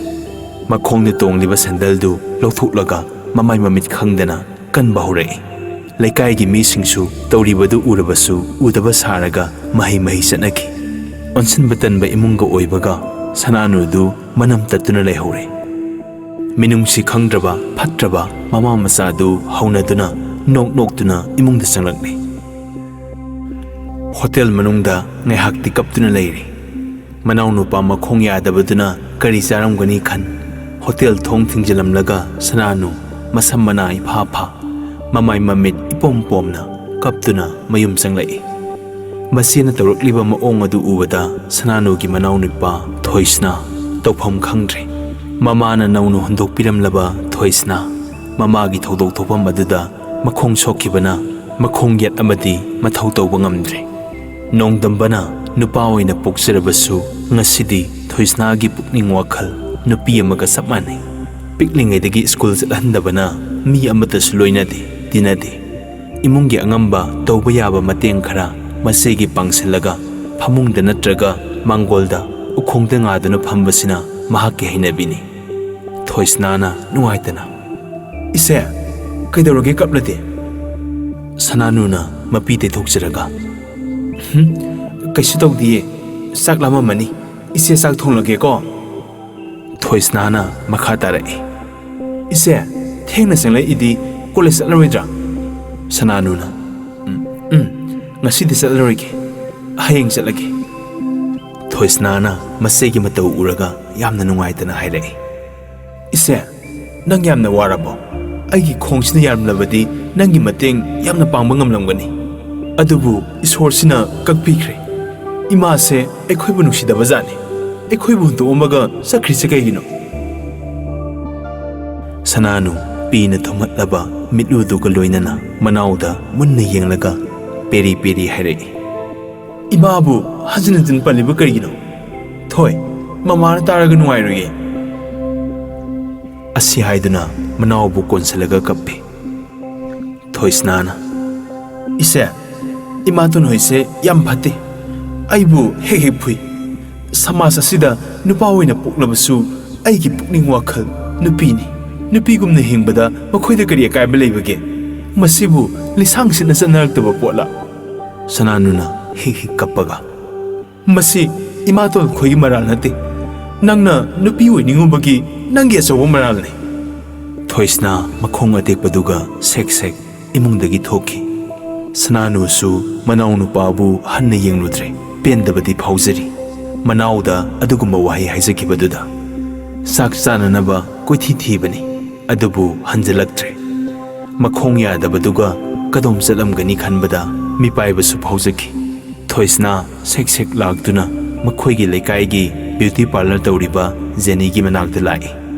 ꯃꯈꯣꯡꯗ ꯇꯣꯡꯂꯤꯕ ꯁꯦꯟꯗꯜꯗꯨ ꯂꯧꯊꯣꯛꯂꯒ ꯃꯃꯥꯏ ꯃꯃꯤꯠ ꯈꯪꯗꯅ ꯀꯟꯕ ꯍꯧꯔꯛꯏ꯫ ꯂꯩꯀꯥꯏꯒꯤ ꯃꯤꯁꯤꯡꯁꯨ ꯇꯧꯔꯤꯕꯗꯨ ꯎꯔꯕꯁꯨ ꯎꯗꯕ ꯁꯥꯔꯒ ꯃꯍꯩ ꯃꯍꯩ ꯆꯠꯅꯈꯤ꯫ ꯑꯣꯟꯁꯤꯟꯕ ꯇꯟꯕ ꯏꯃꯨꯡꯒ ꯑꯣꯏꯕꯒ ꯁꯅꯥꯅꯨꯗꯨ ꯃꯅꯝ ꯇꯠꯇꯨꯅ ꯂꯩꯍꯧꯔꯦ꯫ ꯃꯤꯅꯨꯡꯁꯤ ꯈꯪꯗ꯭ꯔꯕ ꯐꯠꯇ꯭ꯔꯕ ꯃꯃꯥ ꯃꯆꯥꯗꯨ ꯍꯧꯅꯗꯨꯅ ꯅꯣꯛ ꯅꯣꯛꯇꯨꯅ ꯏꯃꯨꯡꯗ ꯆꯪꯂꯛꯂꯦ꯫ ꯍꯣꯇꯦꯜ ꯃꯅꯨꯡꯗ ꯉꯥꯏꯍꯥꯛꯇꯤ ꯀꯞꯇꯨꯅ ꯂꯩꯔꯤ꯫ ꯃꯅꯥꯎꯅꯨꯄꯥ ꯃꯈꯣꯡ ꯌꯥꯗꯕꯗꯨꯅ ꯀꯔꯤ ꯆꯥꯔꯝꯒꯅꯤ ꯈꯟ, ꯍꯣꯇꯦꯜ ꯊꯣꯡ ꯊꯤꯡꯖꯤꯜꯂꯝꯂꯒ ꯁꯅꯥꯅꯨ ꯃꯁꯝ ꯃꯅꯥ ꯏꯐꯥ ꯐꯥ, ꯃꯃꯥꯏ ꯃꯃꯤꯠ ꯏꯄꯣꯝ ꯄꯣꯝꯅ ꯀꯞꯇꯨꯅ ꯃꯌꯨꯝ ꯆꯪꯂꯛꯏ꯫ ꯃꯆꯦꯅ ꯇꯧꯔꯛꯂꯤꯕ ꯃꯑꯣꯡ ꯑꯗꯨ ꯎꯕꯗ ꯁꯅꯥꯅꯨꯒꯤ ꯃꯅꯥꯎꯅꯨꯄꯥ ꯊꯣꯏꯁꯅꯥ ꯇꯧꯐꯝ ꯈꯪꯗ꯭ꯔꯦ꯫ ꯃꯃꯥꯅ ꯅꯧꯅ ꯍꯨꯟꯗꯣꯛꯄꯤꯔꯝꯂꯕ ꯊꯣꯏꯁꯅꯥ ꯃꯃꯥꯒꯤ ꯊꯧꯗꯣꯛ ꯊꯣꯛꯐꯝ ꯑꯗꯨꯗ ꯃꯈꯣꯡ ꯁꯣꯛꯈꯤꯕꯅ ꯃꯈꯣꯡ ꯌꯦꯠ ꯑꯃꯗꯤ ꯃꯊꯧ ꯇꯧꯕ ꯉꯝꯗ꯭ꯔꯦ꯫ ꯅꯣꯡꯗꯝꯕꯅ ꯅꯨꯄꯥ ꯑꯣꯏꯅ ꯄꯣꯛꯆꯔꯕꯁꯨ ꯉꯁꯤꯗꯤ ꯊꯣꯏꯁꯅꯥꯒꯤ ꯄꯨꯛꯅꯤꯡ ꯋꯥꯈꯜ ꯅꯨꯄꯤ ꯑꯃꯒ ꯆꯞ ꯃꯥꯟꯅꯩ꯫ ꯄꯤꯛꯂꯤꯉꯩꯗꯒꯤ ꯁ꯭ꯀꯨꯜ ꯆꯠꯍꯟꯗꯕꯅ ꯃꯤ ꯑꯃꯠꯇꯁꯨ ꯂꯣꯏꯅꯗꯦ, ꯇꯤꯟꯅꯗꯦ꯫ ꯏꯃꯨꯡꯒꯤ ꯑꯉꯝꯕ ꯇꯧꯕ ꯌꯥꯕ ꯃꯇꯦꯡ ꯈꯔ ꯃꯆꯦꯒꯤ ꯄꯥꯡꯁꯤꯜꯂꯒ ꯐꯃꯨꯡꯗ ꯅꯠꯇ꯭ꯔꯒ ꯃꯥꯡꯒꯣꯜꯗ ꯎꯈꯣꯡꯗ ꯉꯥꯗꯨꯅ ꯐꯝꯕꯁꯤꯅ ꯃꯍꯥꯛꯀꯤ ꯍꯩꯅꯕꯤꯅꯤ꯫ ꯊꯣꯏꯁꯅꯥꯅ ꯅꯨꯡꯉꯥꯏꯇꯅ, "ꯏꯆꯦ, ꯀꯩꯗꯧꯔꯒꯦ ꯀꯞꯂꯗꯤ?" ꯁꯅꯥꯅꯨꯅ ꯃꯄꯤ ꯇꯩꯊꯣꯛꯆꯔꯒ, "ꯍꯨꯝ, ꯀꯩꯁꯨ ꯇꯧꯗꯤꯌꯦ, ꯆꯥꯛ ꯂꯥꯝꯃꯝꯃꯅꯤ, ꯏꯆꯦ ꯆꯥꯛ ꯊꯣꯡꯂꯒꯦꯀꯣ?" ꯊꯣꯏꯁꯅꯥꯅ ꯃꯈꯥ ꯇꯥꯔꯛꯏ, "ꯏꯆꯦ, ꯊꯦꯡꯅ ꯆꯪꯂꯛꯏꯗꯤ ꯀꯣꯂꯦꯖ ꯆꯠꯂꯔꯣꯏꯗ꯭ꯔꯥ?" ꯁꯅꯥꯅꯨꯅ, "ꯎꯝ, ꯎꯝ, ꯉꯁꯤꯗꯤ ꯆꯠꯂꯔꯣꯏꯒꯦ, ꯍꯌꯦꯡ ꯆꯠꯂꯒꯦ꯫" ꯊꯣꯏꯁꯅꯥꯅ ꯃꯆꯦꯒꯤ ꯃꯇꯧ ꯎꯔꯒ ꯌꯥꯝꯅ ꯅꯨꯡꯉꯥꯏꯇꯅ ꯍꯥꯏꯔꯛꯏ, "ꯏꯆꯦ, ꯅꯪ ꯌꯥꯝꯅ ꯋꯥꯔꯕꯣ? ꯑꯩꯒꯤ ꯈꯣꯡꯁꯤꯅ ꯌꯥꯔꯝꯂꯕꯗꯤ ꯅꯪꯒꯤ ꯃꯇꯦꯡ ꯌꯥꯝꯅ ꯄꯥꯡꯕ ꯉꯝꯂꯝꯒꯅꯤ꯫ ꯑꯗꯨꯕꯨ ꯏꯁꯣꯔꯁꯤꯅ ꯀꯛꯄꯤꯈ꯭ꯔꯦ꯫ ꯏꯃꯥꯁꯦ ꯑꯩꯈꯣꯏꯕꯨ ꯅꯨꯡꯁꯤꯗꯕ ꯖꯥꯠꯅꯤ꯫ ꯑꯩꯈꯣꯏꯕꯨ ꯍꯨꯟꯗꯣꯛꯑꯝꯃꯒ ꯆꯠꯈ꯭ꯔꯤꯁꯦ ꯀꯩꯒꯤꯅꯣ?" ꯁꯅꯥꯅꯨ ꯄꯤꯅ ꯊꯨꯝꯍꯠꯂꯕ ꯃꯤꯠꯂꯨꯗꯨꯒ ꯂꯣꯏꯅꯅ ꯃꯅꯥꯎꯗ ꯃꯨꯟꯅ ꯌꯦꯡꯂꯒ ꯄꯦꯔꯤ ꯄꯦꯔꯤ ꯍꯥꯏꯔꯛꯏ, "ꯏꯃꯥꯕꯨ ꯍꯟꯖꯤꯟ ꯍꯟꯖꯤꯟ ꯄꯜꯂꯤꯕ ꯀꯔꯤꯒꯤꯅꯣ? ꯊꯣꯏ, ꯃꯃꯥꯅ ꯇꯥꯔꯒ ꯅꯨꯡꯉꯥꯏꯔꯣꯏꯌꯦ꯫" ꯑꯁꯤ ꯍꯥꯏꯗꯨꯅ ꯃꯅꯥꯎꯕꯨ ꯀꯣꯟꯁꯤꯜꯂꯒ ꯀꯞꯄꯤ꯫ ꯊꯣꯏꯁꯅꯥꯅ, "ꯏꯆꯦ, ꯏꯃꯥꯇꯣꯟ ꯍꯣꯏꯁꯦ ꯌꯥꯝ ꯐꯠꯇꯦ꯫ ꯑꯩꯕꯨ ꯍꯦꯛ ꯍꯦꯛ ꯐꯨꯏ꯫ ꯁꯃꯥꯖ ꯑꯁꯤꯗ ꯅꯨꯄꯥ ꯑꯣꯏꯅ ꯄꯣꯛꯂꯕꯁꯨ ꯑꯩꯒꯤ ꯄꯨꯛꯅꯤꯡ ꯋꯥꯈꯜ ꯅꯨꯄꯤꯅꯤ꯫ ꯅꯨꯄꯤꯒꯨꯝꯅ ꯍꯤꯡꯕꯗ ꯃꯈꯣꯏꯗ ꯀꯔꯤ ꯑꯀꯥꯏꯕ ꯂꯩꯕꯒꯦ? ꯃꯁꯤꯕꯨ ꯂꯤꯁꯥꯡ ꯁꯤꯠꯅ ꯆꯠꯅꯔꯛꯇꯕ ꯄꯣꯠꯂ?" ꯁꯅꯥꯅꯨꯅ ꯍꯤꯛ ꯍꯤꯛ ꯀꯞꯄꯒ, "ꯃꯁꯤ ꯏꯃꯥꯇꯣꯟ ꯈꯣꯏꯒꯤ ꯃꯔꯥꯜ ꯅꯠꯇꯦ꯫ ꯅꯪꯅ ꯅꯨꯄꯤ ꯑꯣꯏꯅꯤꯡꯉꯨꯕꯒꯤ ꯅꯪꯒꯤ ꯑꯆꯧꯕ ꯃꯔꯥꯜꯅꯤ꯫" ꯊꯣꯏꯁꯅꯥ ꯃꯈꯣꯡ ꯑꯇꯦꯛꯄꯗꯨꯒ ꯁꯦꯛ ꯁꯦꯛ ꯏꯃꯨꯡꯗꯒꯤ ꯊꯣꯛꯈꯤ꯫ ꯁꯅꯥꯅꯨꯁꯨ ꯃꯅꯥꯎꯅꯨꯄꯥꯕꯨ ꯍꯟꯅ ꯌꯦꯡꯂꯨꯗ꯭ꯔꯦ꯫ ꯄꯦꯟꯗꯕꯗꯤ ꯐꯥꯎꯖꯔꯤ꯫ ꯃꯅꯥꯎꯗ ꯑꯗꯨꯒꯨꯝꯕ ꯋꯥꯍꯩ ꯍꯥꯏꯖꯈꯤꯕꯗꯨꯗ꯫ ꯆꯥꯛ ꯆꯥꯅꯅꯕ ꯀꯣꯏꯊꯤ ꯊꯤꯕꯅꯤ, ꯑꯗꯨꯕꯨ ꯍꯟꯖꯤꯜꯂꯛꯇ꯭ꯔꯦ꯫ ꯃꯈꯣꯡ ꯌꯥꯗꯕꯗꯨꯒ ꯀꯗꯣꯝ ꯆꯠꯂꯝꯒꯅꯤ ꯈꯟꯕꯗ ꯃꯤꯄꯥꯏꯕꯁꯨ ꯐꯥꯎꯖꯈꯤ꯫ ꯊꯣꯏꯁꯅꯥ ꯁꯦꯛ ꯁꯦꯛ ꯂꯥꯛꯇꯨꯅ ꯃꯈꯣꯏꯒꯤ ꯂꯩꯀꯥꯏꯒꯤ ꯕ꯭ꯌꯨꯇꯤ ꯄꯥꯔꯂꯔ ꯇꯧꯔꯤꯕ ꯖꯦꯅꯤꯒꯤ ꯃꯅꯥꯛꯇ ꯂꯥꯛꯏ꯫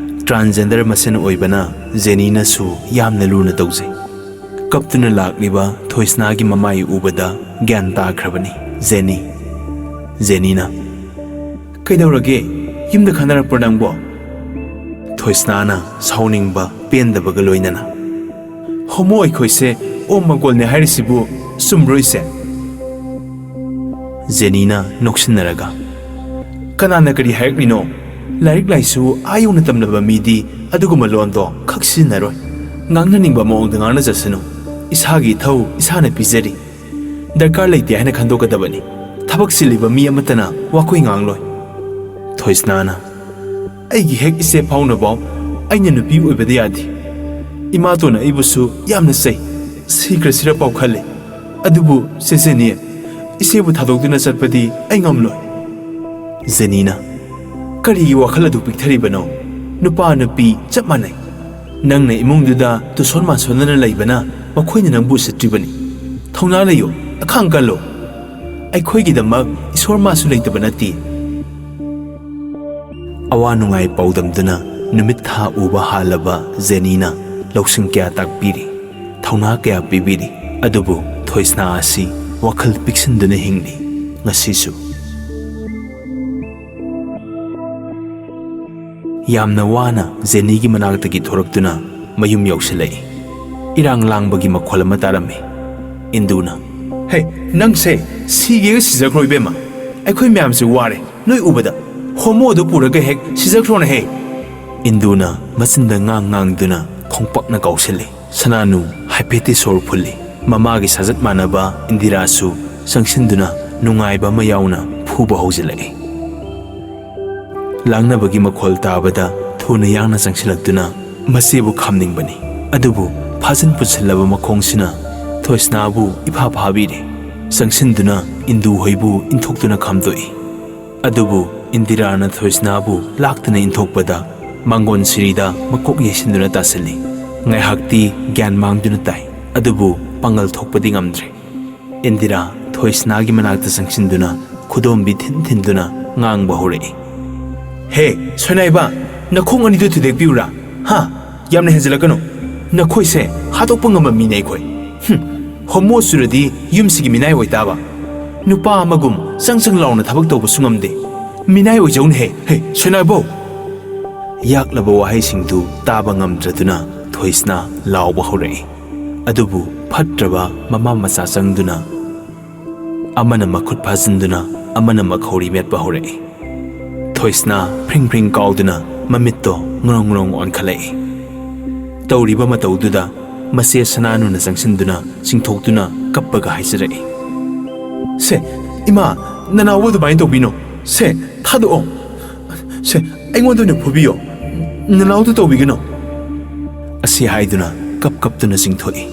ꯇ꯭ꯔꯥꯟꯁꯖꯦꯟꯗꯔ ꯃꯁꯦꯟ ꯑꯣꯏꯕꯅ ꯖꯦꯅꯤꯅꯁꯨ ꯌꯥꯝꯅ ꯂꯨꯅ ꯇꯧꯖꯩ꯫ ꯀꯞꯇꯨꯅ ꯂꯥꯛꯂꯤꯕ ꯊꯣꯏꯁꯅꯥꯒꯤ ꯃꯃꯥꯏ ꯎꯕꯗ ꯒ꯭ꯌꯥꯟ ꯇꯥꯈ꯭ꯔꯕꯅꯤ ꯖꯦꯅꯤ꯫ ꯖꯦꯅꯤꯅ, "ꯀꯩꯗꯧꯔꯒꯦ? ꯌꯨꯝꯗ ꯈꯟꯅꯔꯛꯄ꯭ꯔꯣ ꯅꯪꯕꯣ?" ꯊꯣꯏꯁꯅꯥꯅ ꯁꯥꯎꯅꯤꯡꯕ ꯄꯦꯟꯗꯕꯒ ꯂꯣꯏꯅꯅ, "ꯍꯣꯃꯣ ꯑꯩꯈꯣꯏꯁꯦ ꯑꯣꯝ ꯃꯪꯒꯣꯜꯅꯦ ꯍꯥꯏꯔꯤꯁꯤꯕꯨ ꯆꯨꯝꯕ꯭ꯔꯣ ꯏꯆꯦ?" ꯖꯦꯅꯤꯅ ꯅꯣꯛꯁꯤꯟꯅꯔꯒ, "ꯀꯅꯥꯅ ꯀꯔꯤ ꯍꯥꯏꯔꯛꯂꯤꯅꯣ? ꯂꯥꯏꯔꯤꯛ ꯂꯥꯏꯁꯨ ꯑꯥ ꯌꯧꯅ ꯇꯝꯂꯕ ꯃꯤꯗꯤ ꯑꯗꯨꯒꯨꯝꯕ ꯂꯣꯟꯗꯣ ꯈꯛ ꯁꯤꯖꯤꯟꯅꯔꯣꯏ꯫ ꯉꯥꯡꯅꯅꯤꯡꯕ ꯃꯑꯣꯡꯗ ꯉꯥꯡꯅꯖꯁꯅꯨ꯫ ꯏꯁꯥꯒꯤ ꯏꯊꯧ ꯏꯁꯥꯅ ꯄꯤꯖꯔꯤ꯫ ꯗꯔꯀꯥꯔ ꯂꯩꯇꯦ ꯍꯥꯏꯅ ꯈꯟꯗꯣꯛꯀꯗꯕꯅꯤ꯫ ꯊꯕꯛ ꯆꯤꯜꯂꯤꯕ ꯃꯤ ꯑꯃꯠꯇꯅ ꯋꯥꯈꯣꯏ ꯉꯥꯡꯂꯣꯏ꯫" ꯊꯣꯏꯁꯅꯥꯅ, "ꯑꯩꯒꯤ ꯍꯦꯛ ꯏꯆꯦ ꯐꯥꯎꯅꯐꯥꯎ ꯑꯩꯅ ꯅꯨꯄꯤ ꯑꯣꯏꯕꯗ ꯌꯥꯗꯦ꯫ ꯏꯃꯥꯇꯣꯟꯅ ꯑꯩꯕꯨꯁꯨ ꯌꯥꯝꯅ ꯆꯩ꯫ ꯁꯤꯈ꯭ꯔꯁꯤꯔ ꯄꯥꯎ ꯈꯜꯂꯤ꯫ ꯑꯗꯨꯕꯨ ꯆꯦꯆꯦꯅꯤ, ꯏꯆꯦꯕꯨ ꯊꯥꯗꯣꯛꯇꯨꯅ ꯆꯠꯄꯗꯤ ꯑꯩ ꯉꯝꯂꯣꯏ꯫" ꯖꯦꯅꯤꯅ, "ꯀꯔꯤꯒꯤ ꯋꯥꯈꯜ ꯑꯗꯨ ꯄꯤꯛꯊꯔꯤꯕꯅꯣ? ꯅꯨꯄꯥ ꯅꯨꯄꯤ ꯆꯞ ꯃꯥꯟꯅꯩ꯫ ꯅꯪꯅ ꯏꯃꯨꯡꯗꯨꯗ ꯇꯨꯁꯣꯟ ꯃꯥꯟꯁꯣꯟꯅꯅ ꯂꯩꯕꯅ ꯃꯈꯣꯏꯅ ꯅꯪꯕꯨ ꯎꯁꯤꯠꯇ꯭ꯔꯤꯕꯅꯤ꯫ ꯊꯧꯅꯥ ꯂꯩꯌꯨ, ꯑꯈꯥꯡ ꯀꯜꯂꯨ꯫ ꯑꯩꯈꯣꯏꯒꯤꯗꯃꯛ ꯏꯁꯣꯔ ꯃꯥꯁꯨ ꯂꯩꯇꯕ ꯅꯠꯇꯦ꯫" ꯑꯋꯥ ꯅꯨꯡꯉꯥꯏ ꯄꯥꯎꯗꯝꯗꯨꯅ ꯅꯨꯃꯤꯠ ꯊꯥ ꯎꯕ ꯍꯥꯜꯂꯕ ꯖꯦꯅꯤꯅ ꯂꯧꯁꯤꯡ ꯀꯌꯥ ꯇꯥꯛꯄꯤꯔꯤ, ꯊꯧꯅꯥ ꯀꯌꯥ ꯄꯤꯕꯤꯔꯤ꯫ ꯑꯗꯨꯕꯨ ꯊꯣꯏꯁꯅꯥ ꯑꯁꯤ ꯋꯥꯈꯜ ꯄꯤꯛꯁꯤꯟꯗꯨꯅ ꯍꯤꯡꯂꯤ ꯉꯁꯤꯁꯨ꯫ ꯌꯥꯝꯅ ꯋꯥꯅ ꯖꯦꯅꯤꯒꯤ ꯃꯅꯥꯛꯇꯒꯤ ꯊꯣꯔꯛꯇꯨꯅ ꯃꯌꯨꯝ ꯌꯧꯁꯤꯜꯂꯛꯏ꯫ ꯏꯔꯥꯡ ꯂꯥꯡꯕꯒꯤ ꯃꯈꯣꯜ ꯑꯃ ꯇꯥꯔꯝꯃꯤ꯫ ꯏꯟꯗꯨꯅ, "ꯍꯦ, ꯅꯪꯁꯦ ꯁꯤꯒꯦꯒ ꯁꯤꯖꯈ꯭ꯔꯣ ꯏꯕꯦꯝꯃ꯫ ꯑꯩꯈꯣꯏ ꯃꯌꯥꯝꯁꯦ ꯋꯥꯔꯦ ꯅꯣꯏ ꯎꯕꯗ꯫ ꯍꯣꯃꯣꯗꯣ ꯄꯨꯔꯒ ꯍꯦꯛ ꯁꯤꯖꯈ꯭ꯔꯣꯅꯦꯍꯦ꯫" ꯏꯟꯗꯨꯅ ꯃꯆꯤꯟꯗ ꯉꯥꯡ ꯉꯥꯡꯗꯨꯅ ꯈꯣꯡꯄꯥꯛꯅ ꯀꯥꯎꯁꯤꯜꯂꯤ꯫ ꯁꯅꯥꯅꯨ ꯍꯥꯏꯐꯦꯠꯇꯤ ꯁꯣꯔ ꯐꯨꯜꯂꯤ꯫ ꯃꯃꯥꯒꯤ ꯁꯥꯖꯠ ꯃꯥꯟꯅꯕ ꯏꯟꯗꯤꯔꯥꯁꯨ ꯆꯪꯁꯤꯟꯗꯨꯅ ꯅꯨꯡꯉꯥꯏꯕ ꯑꯃ ꯌꯥꯎꯅ ꯐꯨꯕ ꯍꯧꯖꯤꯜꯂꯛꯏ꯫ ꯂꯥꯡꯅꯕꯒꯤ ꯃꯈꯣꯜ ꯇꯥꯕꯗ ꯊꯨꯅ ꯌꯥꯡꯅ ꯆꯪꯁꯤꯜꯂꯛꯇꯨꯅ ꯃꯆꯦꯕꯨ ꯈꯥꯝꯅꯤꯡꯕꯅꯤ꯫ ꯑꯗꯨꯕꯨ ꯐꯥꯖꯤꯟ ꯄꯨꯟꯁꯤꯜꯂꯕ ꯃꯈꯣꯡꯁꯤꯅ ꯊꯣꯏꯁꯅꯥꯕꯨ ꯏꯐꯥ ꯐꯥꯕꯤꯔꯦ꯫ ꯆꯪꯁꯤꯟꯗꯨꯅ ꯏꯟꯗꯨ ꯍꯣꯏꯕꯨ ꯏꯟꯊꯣꯛꯇꯨꯅ ꯈꯥꯝꯗꯣꯛꯏ꯫ ꯑꯗꯨꯕꯨ ꯏꯟꯗꯤꯔꯥꯅ ꯊꯣꯏꯁꯅꯥꯕꯨ ꯂꯥꯛꯇꯨꯅ ꯏꯟꯊꯣꯛꯄꯗ ꯃꯥꯡꯒꯣꯟ ꯁꯤꯔꯤꯗ ꯃꯀꯣꯛ ꯌꯩꯁꯤꯟꯗꯨꯅ ꯇꯥꯁꯤꯜꯂꯤ꯫ ꯉꯥꯏꯍꯥꯛꯇꯤ ꯒ꯭ꯌꯥꯟ ꯃꯥꯡꯗꯨꯅ ꯇꯥꯏ꯫ ꯑꯗꯨꯕꯨ ꯄꯥꯡꯒꯜ ꯊꯣꯛꯄꯗꯤ ꯉꯝꯗ꯭ꯔꯦ꯫ ꯏꯟꯗꯤꯔꯥ ꯊꯣꯏꯁꯅꯥꯒꯤ ꯃꯅꯥꯛꯇ ꯆꯪꯁꯤꯟꯗꯨꯅ ꯈꯨꯗꯣꯝꯕꯤ ꯊꯤꯟ ꯊꯤꯟꯗꯨꯅ ꯉꯥꯡꯕ ꯍꯧꯔꯛꯏ꯫ "ꯍꯦ, ꯁꯣꯏꯅꯥꯏꯕ, ꯅꯈꯣꯡ ꯑꯅꯤꯗꯨ ꯊꯨꯗꯦꯛꯄꯤꯌꯨꯔꯥ? ꯍꯥ? ꯌꯥꯝꯅ ꯍꯦꯟꯖꯤꯜꯂꯛꯀꯅꯨ꯫ ꯅꯈꯣꯏꯁꯦ ꯍꯥꯠꯇꯣꯛꯄ ꯉꯝꯕ ꯃꯤꯅꯦ ꯑꯩꯈꯣꯏ꯫ ꯍꯨꯝ, ꯍꯣꯃꯣ ꯆꯨꯔꯗꯤ ꯌꯨꯝꯁꯤꯒꯤ ꯃꯤꯅꯥꯏ ꯑꯣꯏꯇꯥꯕ꯫ ꯅꯨꯄꯥ ꯑꯃꯒꯨꯝ ꯆꯪ ꯆꯪ ꯂꯥꯎꯅ ꯊꯕꯛ ꯇꯧꯕꯁꯨ ꯉꯝꯗꯦ꯫ ꯃꯤꯅꯥꯏ ꯑꯣꯏꯖꯧꯅꯦꯍꯦ꯫ ꯍꯦ, ꯁꯦꯅꯥꯏꯕꯧ! ꯌꯥꯛꯂꯕ ꯋꯥꯍꯩꯁꯤꯡꯗꯨ ꯇꯥꯕ ꯉꯝꯗ꯭ꯔꯗꯨꯅ ꯊꯣꯏꯁꯅꯥ ꯂꯥꯎꯕ ꯍꯧꯔꯛꯏ꯫ ꯑꯗꯨꯕꯨ ꯐꯠꯇ꯭ꯔꯕ ꯃꯃꯥ ꯃꯆꯥ ꯆꯪꯗꯨꯅ ꯑꯃꯅ ꯃꯈꯨꯠ ꯐꯥꯖꯤꯟꯗꯨꯅ ꯑꯃꯅ ꯃꯈꯧꯔꯤ ꯃꯦꯠꯄ ꯍꯧꯔꯛꯏ꯫ ꯊꯣꯏꯁꯅꯥ ꯐ꯭ꯔꯤꯡ ꯐ꯭ꯔꯤꯡ ꯀꯥꯎꯗꯨꯅ ꯃꯃꯤꯠꯇꯣ ꯉꯔꯣꯡ ꯉꯔꯣꯡ ꯑꯣꯟꯈꯠꯂꯛꯏ꯫ ꯇꯧꯔꯤꯕ ꯃꯇꯧꯗꯨꯗ ꯃꯆꯦ ꯁꯅꯥꯅꯨꯅ ꯆꯪꯁꯤꯟꯗꯨꯅ ꯆꯤꯡꯊꯣꯛꯇꯨꯅ ꯀꯞꯄꯒ ꯍꯥꯏꯖꯔꯛꯏ, "ꯁꯦ, ꯏꯃꯥ, ꯅꯅꯥꯎꯕꯨ ꯑꯗꯨꯃꯥꯏꯅ ꯇꯧꯕꯤꯅꯣ꯫ ꯁꯦ, ꯊꯥꯗꯣꯛꯑꯣ꯫ ꯁꯦ, ꯑꯩꯉꯣꯟꯗ ꯑꯣꯏꯅ ꯐꯨꯕꯤꯌꯣ꯫ ꯅꯅꯥꯎꯗꯨ ꯇꯧꯕꯤꯒꯅꯨ"꯫ ꯑꯁꯤ ꯍꯥꯏꯗꯨꯅ ꯀꯞ ꯀꯞꯇꯨꯅ ꯆꯤꯡꯊꯣꯛꯏ꯫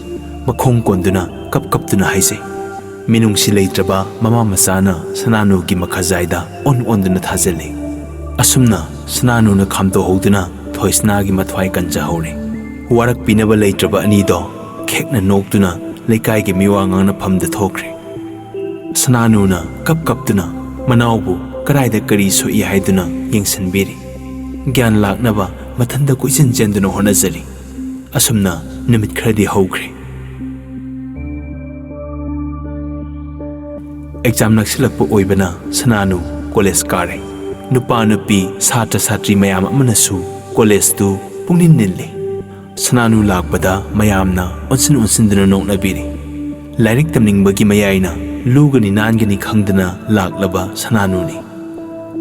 ꯃꯈꯣꯡ ꯀꯣꯟꯗꯨꯅ ꯀꯞ ꯀꯞꯇꯨꯅ ꯍꯥꯏꯖꯩ꯫ ꯃꯤꯅꯨꯡꯁꯤ ꯂꯩꯇ꯭ꯔꯕ ꯃꯃꯥ ꯃꯆꯥꯅ ꯁꯅꯥꯅꯨꯒꯤ ꯃꯈꯥꯖꯥꯏꯗ ꯑꯣꯟ ꯑꯣꯟꯗꯨꯅ ꯊꯥꯖꯤꯜꯂꯤ꯫ ꯑꯁꯨꯝꯅ ꯁꯅꯥꯅꯨꯅ ꯈꯥꯝꯇꯣꯛꯍꯧꯗꯨꯅ ꯊꯣꯏꯁꯅꯥꯒꯤ ꯃꯊ꯭ꯋꯥꯏ ꯀꯟꯖꯍꯧꯔꯦ꯫ ꯋꯥꯔꯛꯄꯤꯅꯕ ꯂꯩꯇ꯭ꯔꯕ ꯑꯅꯤꯗꯣ ꯈꯦꯛꯅ ꯅꯣꯛꯇꯨꯅ ꯂꯩꯀꯥꯏꯒꯤ ꯃꯤꯋꯥ ꯉꯥꯡꯅꯐꯝꯗ ꯊꯣꯛꯈ꯭ꯔꯦ꯫ ꯁꯅꯥꯅꯨꯅ ꯀꯞ ꯀꯞꯇꯨꯅ ꯃꯅꯥꯎꯕꯨ ꯀꯗꯥꯏꯗ ꯀꯔꯤ ꯁꯣꯛꯏ ꯍꯥꯏꯗꯨꯅ ꯌꯦꯡꯁꯤꯟꯕꯤꯔꯤ꯫ ꯒ꯭ꯌꯥꯟ ꯂꯥꯛꯅꯕ ꯃꯊꯟꯇ ꯀꯣꯏꯆꯦꯟ ꯆꯦꯟꯗꯨꯅ ꯍꯣꯠꯅꯖꯔꯤ꯫ ꯑꯁꯨꯝꯅ ꯅꯨꯃꯤꯠ ꯈꯔꯗꯤ ꯍꯧꯈ꯭ꯔꯦ꯫ ꯑꯦꯛꯖꯥꯝ ꯅꯛꯁꯤꯜꯂꯛꯄ ꯑꯣꯏꯕꯅ ꯁꯅꯥꯅꯨ ꯀꯣꯂꯦꯖ ꯀꯥꯔꯦ꯫ ꯅꯨꯄꯥ ꯅꯨꯄꯤ ꯁꯥꯇ꯭ꯔ ꯁꯥꯇ꯭ꯔꯤ ꯃꯌꯥꯝ ꯑꯃꯅꯁꯨ ꯀꯣꯂꯦꯖꯇꯨ ꯄꯨꯡꯅꯤꯟ ꯅꯤꯜꯂꯤ꯫ ꯁꯅꯥꯅꯨ ꯂꯥꯛꯄꯗ ꯃꯌꯥꯝꯅ ꯑꯣꯟꯁꯤꯟ ꯑꯣꯟꯁꯤꯟꯗꯨꯅ ꯅꯣꯛꯅꯕꯤꯔꯤ꯫ ꯂꯥꯏꯔꯤꯛ ꯇꯝꯅꯤꯡꯕꯒꯤ ꯃꯌꯥꯏꯅ ꯂꯨꯒꯅꯤ ꯅꯥꯟꯒꯅꯤ ꯈꯪꯗꯅ ꯂꯥꯛꯂꯕ ꯁꯅꯥꯅꯨꯅꯤ꯫